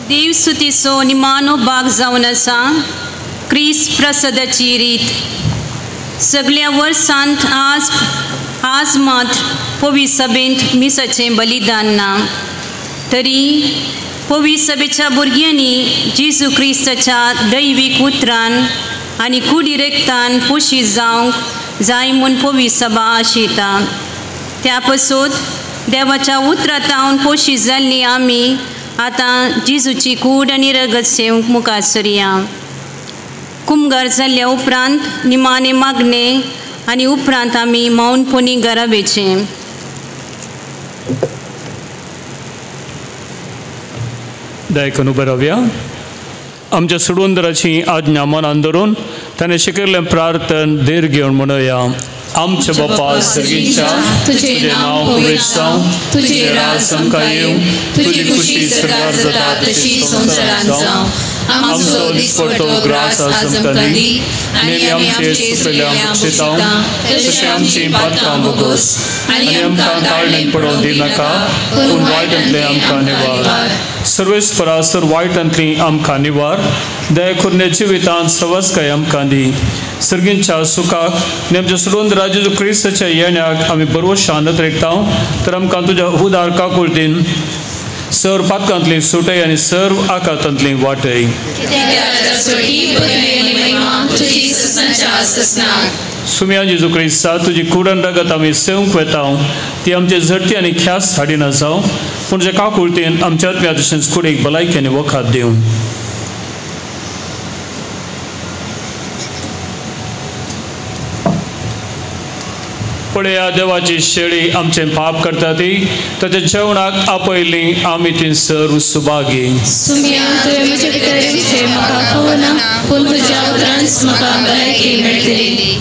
देवस्तुतीचो निमानो भाग जावन आसा क्रिस्त प्रसादाची रीत. सगळ्या वर्सांत आज आज मात्र पवी सभेंत मिसाचें बलिदान ना, तरी पवी सभेच्या भुरग्यांनी जेजू क्रिस्ताच्या दैवीक उतरान आनी कुडी रेखतान पोशी जावंक जाय म्हूण पवी सभा आशयता. त्या पसून देवाच्या उतरांत पोशी जाल्ली आमी आतां जेजूची कूड आनी रगत सेवंक मुखार सरया. कुमगार जाल्ल्या उपरांत निमाणे मागणें आनी उपरांत आमी मौनपणी घरा वेचें. दयाकरून उबे रावया. आमच्या सुडवंदराची आज्ञा मनान धरून ताणें शिकयल्लें प्रार्थन धीर घेवन म्हणुया. आमच्या बापा सर्गीच्या, तुजें नांव पवित्र जावं, तुजें राज आमकां येवं, तुजी खुशी स्वर्गार जाता तशी संवसारांत जावं. आमचो दिसपडतो ग्रास आज आमकां दी आनी आमचे चुकयल्ले आमकां शितांव तशें आमची पातकां भोगोस आनी आमकां ताळणेन पडोवंक दिनाका, पूण वायटांतलें आमकां निवार. सर्वेस्परा सर वायटांतली आमकां निवार. दया करून जिवितांत सवस्काय आमकां दी. सर्गींच्या सुखाक आनी आमच्या सोडून जेजू क्रिस्ताच्या येण्याक आमी बरोवशान नदरेकता, तर आमकां तुज्या उदार काकुळटीन सर्व पातकांतली सुटय आनी सर्व आकातांतली वाटय. सुम्या जेजू क्रिस्ता, तुजी कुडन रगत आमी सेवंक वेता, ती आमचे झडती आनी ख्यास हाडिना जावं, पूण जे काकुळटीन आमच्या आत्म्या तशेंच कुडीक भलायकी आनी वखद दिवं. पळया देवाची शेळी आमचें पाप करता ती ताच्या जेवणाक आपयली आमी ती सर्व सुभागी. सुम्या, तुवें म्हजे भितर येवचें म्हाका खबर ना, पूण तुज्या उतरांच म्हाका भलायकी मेळटली.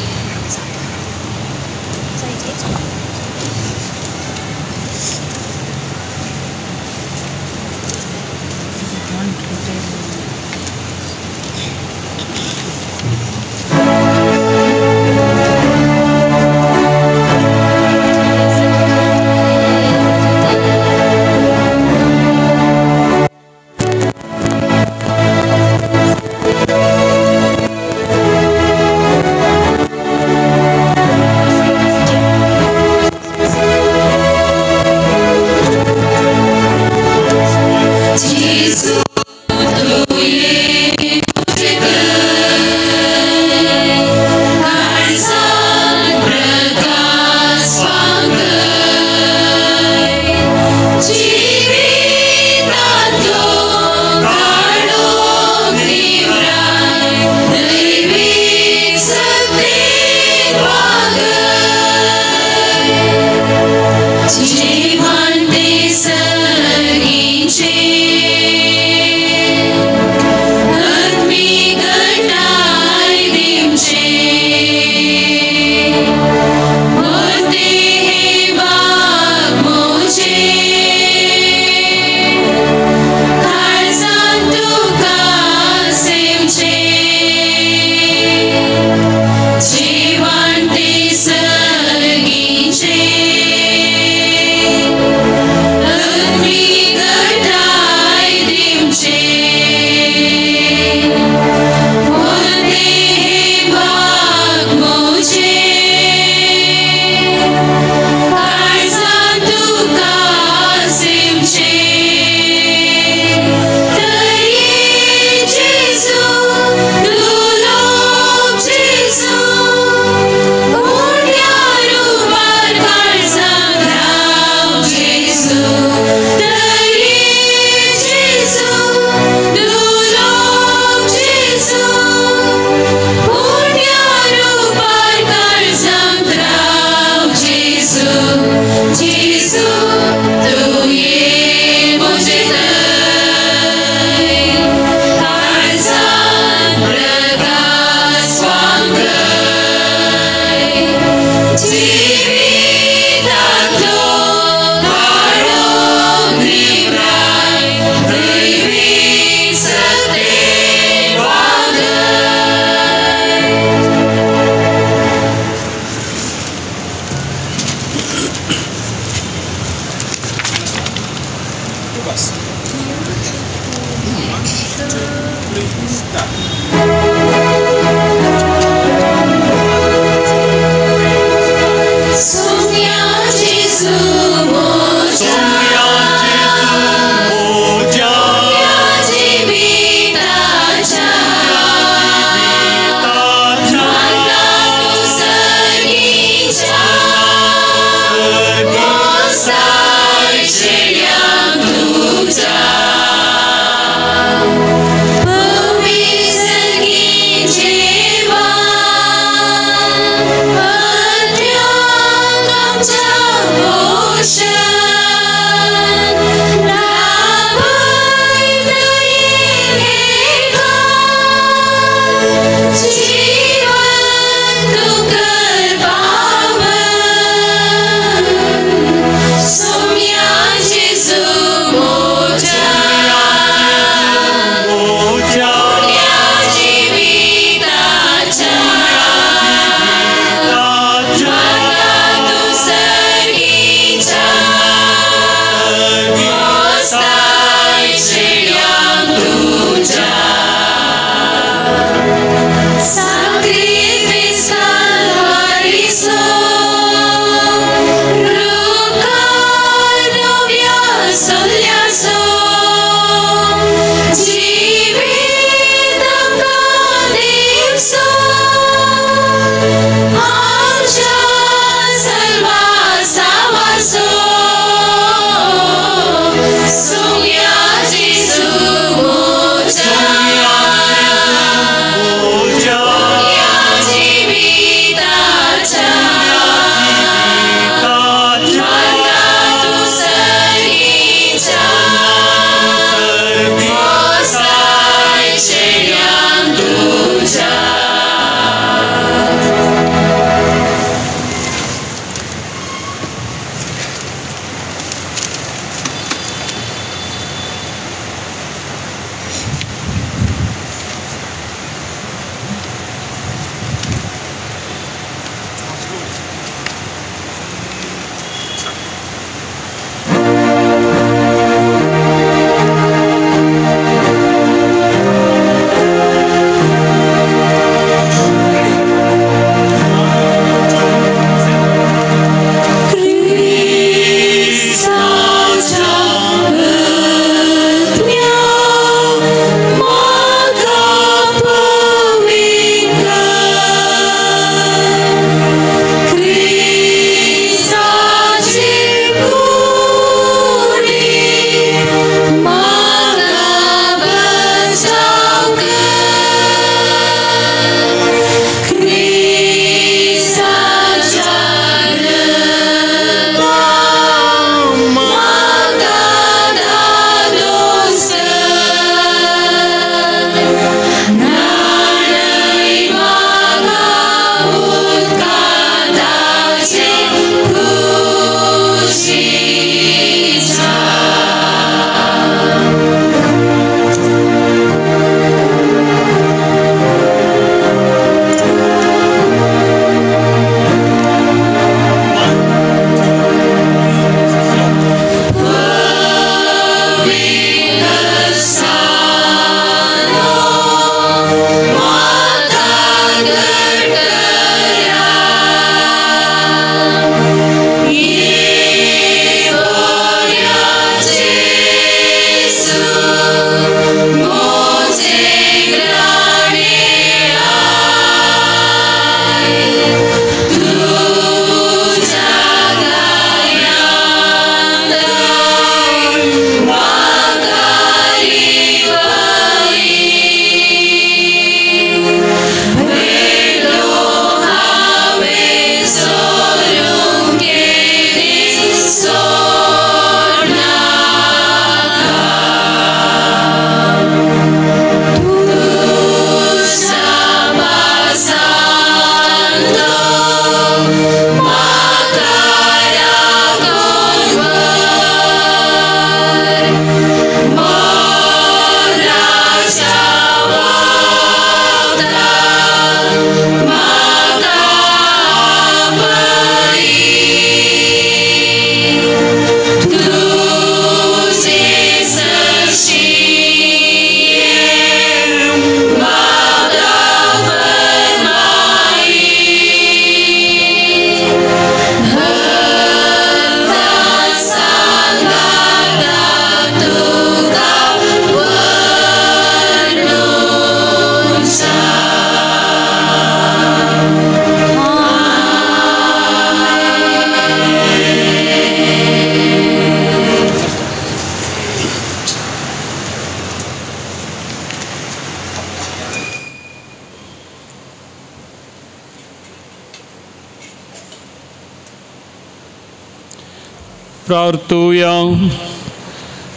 प्रार्थुया.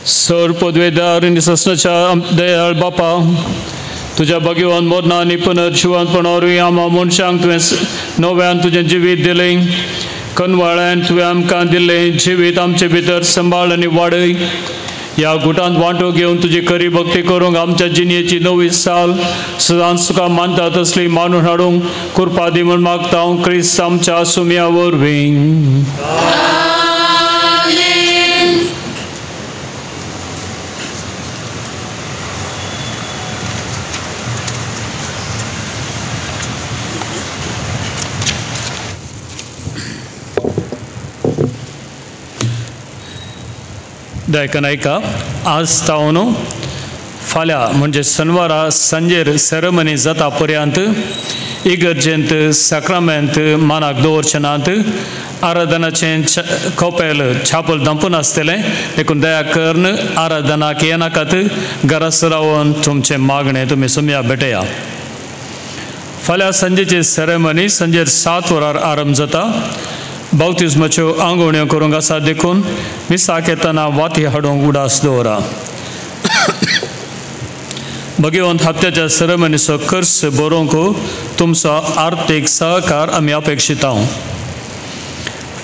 सर पदवेदार आनी ससनाच्या दयाळ बापा, तुज्या भाग्यवान मरणां आनी पुनर्जिवंतपणावरवीं आमकां मनशांक तुवें नव्यान तुजें जिवीत दिलें. कनवाळ्यान तुवें आमकां दिल्लें जिवीत आमचे भितर सांबाळ आनी वाडय. ह्या गुटांत वांटो घेवन तुजी खरी भक्ती करूंक आमच्या जिणेची नवी साल सदांच तुका मानता तसली मानून हाडूंक कृपा दी म्हूण मागता हांव क्रिस्त आमच्या सुम्या वरवीं. दयकन आयका, आज तावन फाल्यां म्हणजे शनवारा सांजेर सेरेमनी जाता पर्यंत इगर्जेंत साक्रामेंत मानाक दवरचे नात. आराधनाचें कपेल छापल धांपून आसतलें, देखून दया करून आराधनाक येनाकात, घरास रावन तुमचें मागणें तुमी सुमया भेटया. फाल्यां सांजेची सेरेमनी सांजेर 7 वरार आरंभ जाता. बाप्तिज्माच्यो आंगवण्यो करूंक आसा, देखून मिसाक येतना वाती हाडूंक उडास दवरा. भगवंत हप्त्याच्या सेरेमनीचो खर्च बरोवंक तुमचो आर्थीक सहकार आमी अपेक्षिता.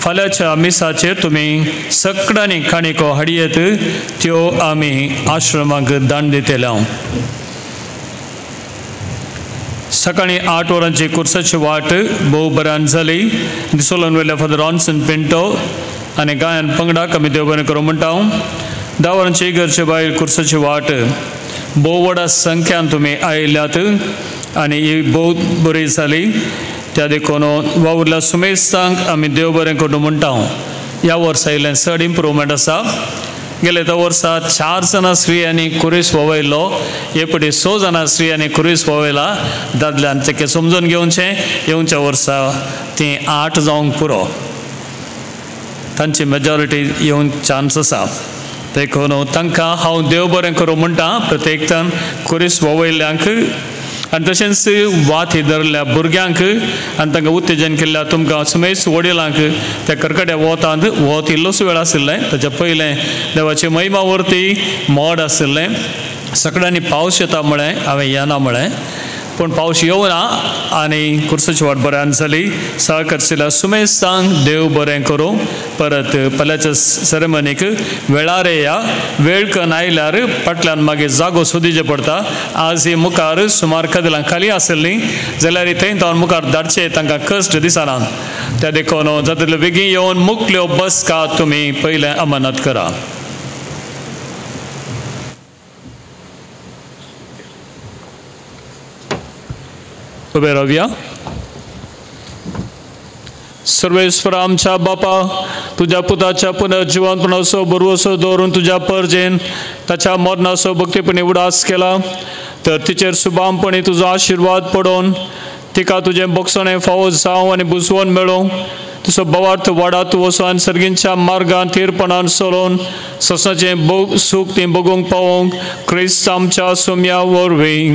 फाल्यांच्या मिसाचेर तुमी सगळ्यांनी काणिको हाडयेत, त्यो आमी आश्रमाक दान दितले. सकाळीं 8 वरांची कुर्साची वाट भोव बऱ्यान जाली. दिसोलन वयल्या फादर रॉन्सन पिंटो आनी गायन पंगडाक आमी देव बरें करूं म्हणटा. 10 वरांची इगर्जे भायर कुर्साची वाट भोव व्हडा संख्यान तुमी आयल्यात आनी ही भोव बरी जाली. त्या देखून वावुरल्या सुमेस्तांक आमी देव बरें करूं म्हणटा. ह्या वर्सा इल्लें चड इम्प्रूवमेंट आसा. गेले त्या वर्सा 4 जाणां स्त्रियांनी कुरीस वळयलो, हे पटी 6 जाणां स्त्रियांनी कुरीस वळयला. दादल्यान तेके समजून घेवचें, येवच्या वर्सा तीं 8 जावंक पुरो, तांची मेजॉरिटी येवंक चान्स आसा. देखून तांकां हांव देव बरें करूं म्हणटा, प्रत्येकतान कुरीस वळयल्ल्यांक आनी तशेंच वाती धरल्या भुरग्यांक आनी तांकां उत्तेजन केल्ल्या तुमकां समेस्त वडिलांक. त्या करकट्या वोतांत वत इल्लोसो वेळ आशिल्लें, ताच्या पयलें देवाची महिमा वरती मोड आशिल्लें. सगळ्यांनी पावस येता म्हळें, हांवें येना म्हळें, पूण पावस येवना आनी कुर्साची वाट बऱ्यान जाली. सहकर्शिल्या सुमेस्तांक देव बरें करूं. परत पल्याच्या सेरेमनीक वेळार या, वेळ कन आयल्यार फाटल्यान मागीर जागो सोदीचे पडटा. आज ही मुखार सुमार कदलां खाली आशिल्लीं जाल्यार थंय तावन मुखार धाडचे तांकां कश्ट दिसना. त्या देखून जाता बेगीन येवन मुकल्यो बसका तुमी पयलें अमानत करा. उबे रावया. सर्वेस्पर आमच्या बापा, तुज्या पुताच्या पुनर्जिवंतपणाचो भरवसो दवरून तुज्या परजेन ताच्या मरणाचो भक्तीपणी उडास केला, तर तिचेर सुबामपणी तुजो आशिर्वाद पडोवन तिका तुजें बक्षणें फावो जावं आनी बुजवण मेळोवं. तुजो भावार्थ वाडात वचून सर्गींच्या मार्गान थीरपणान चलोवन ससाचें भोग सूख ती भोगूंक पावोवंक क्रिस्त आमच्या सोम्या वरवीं.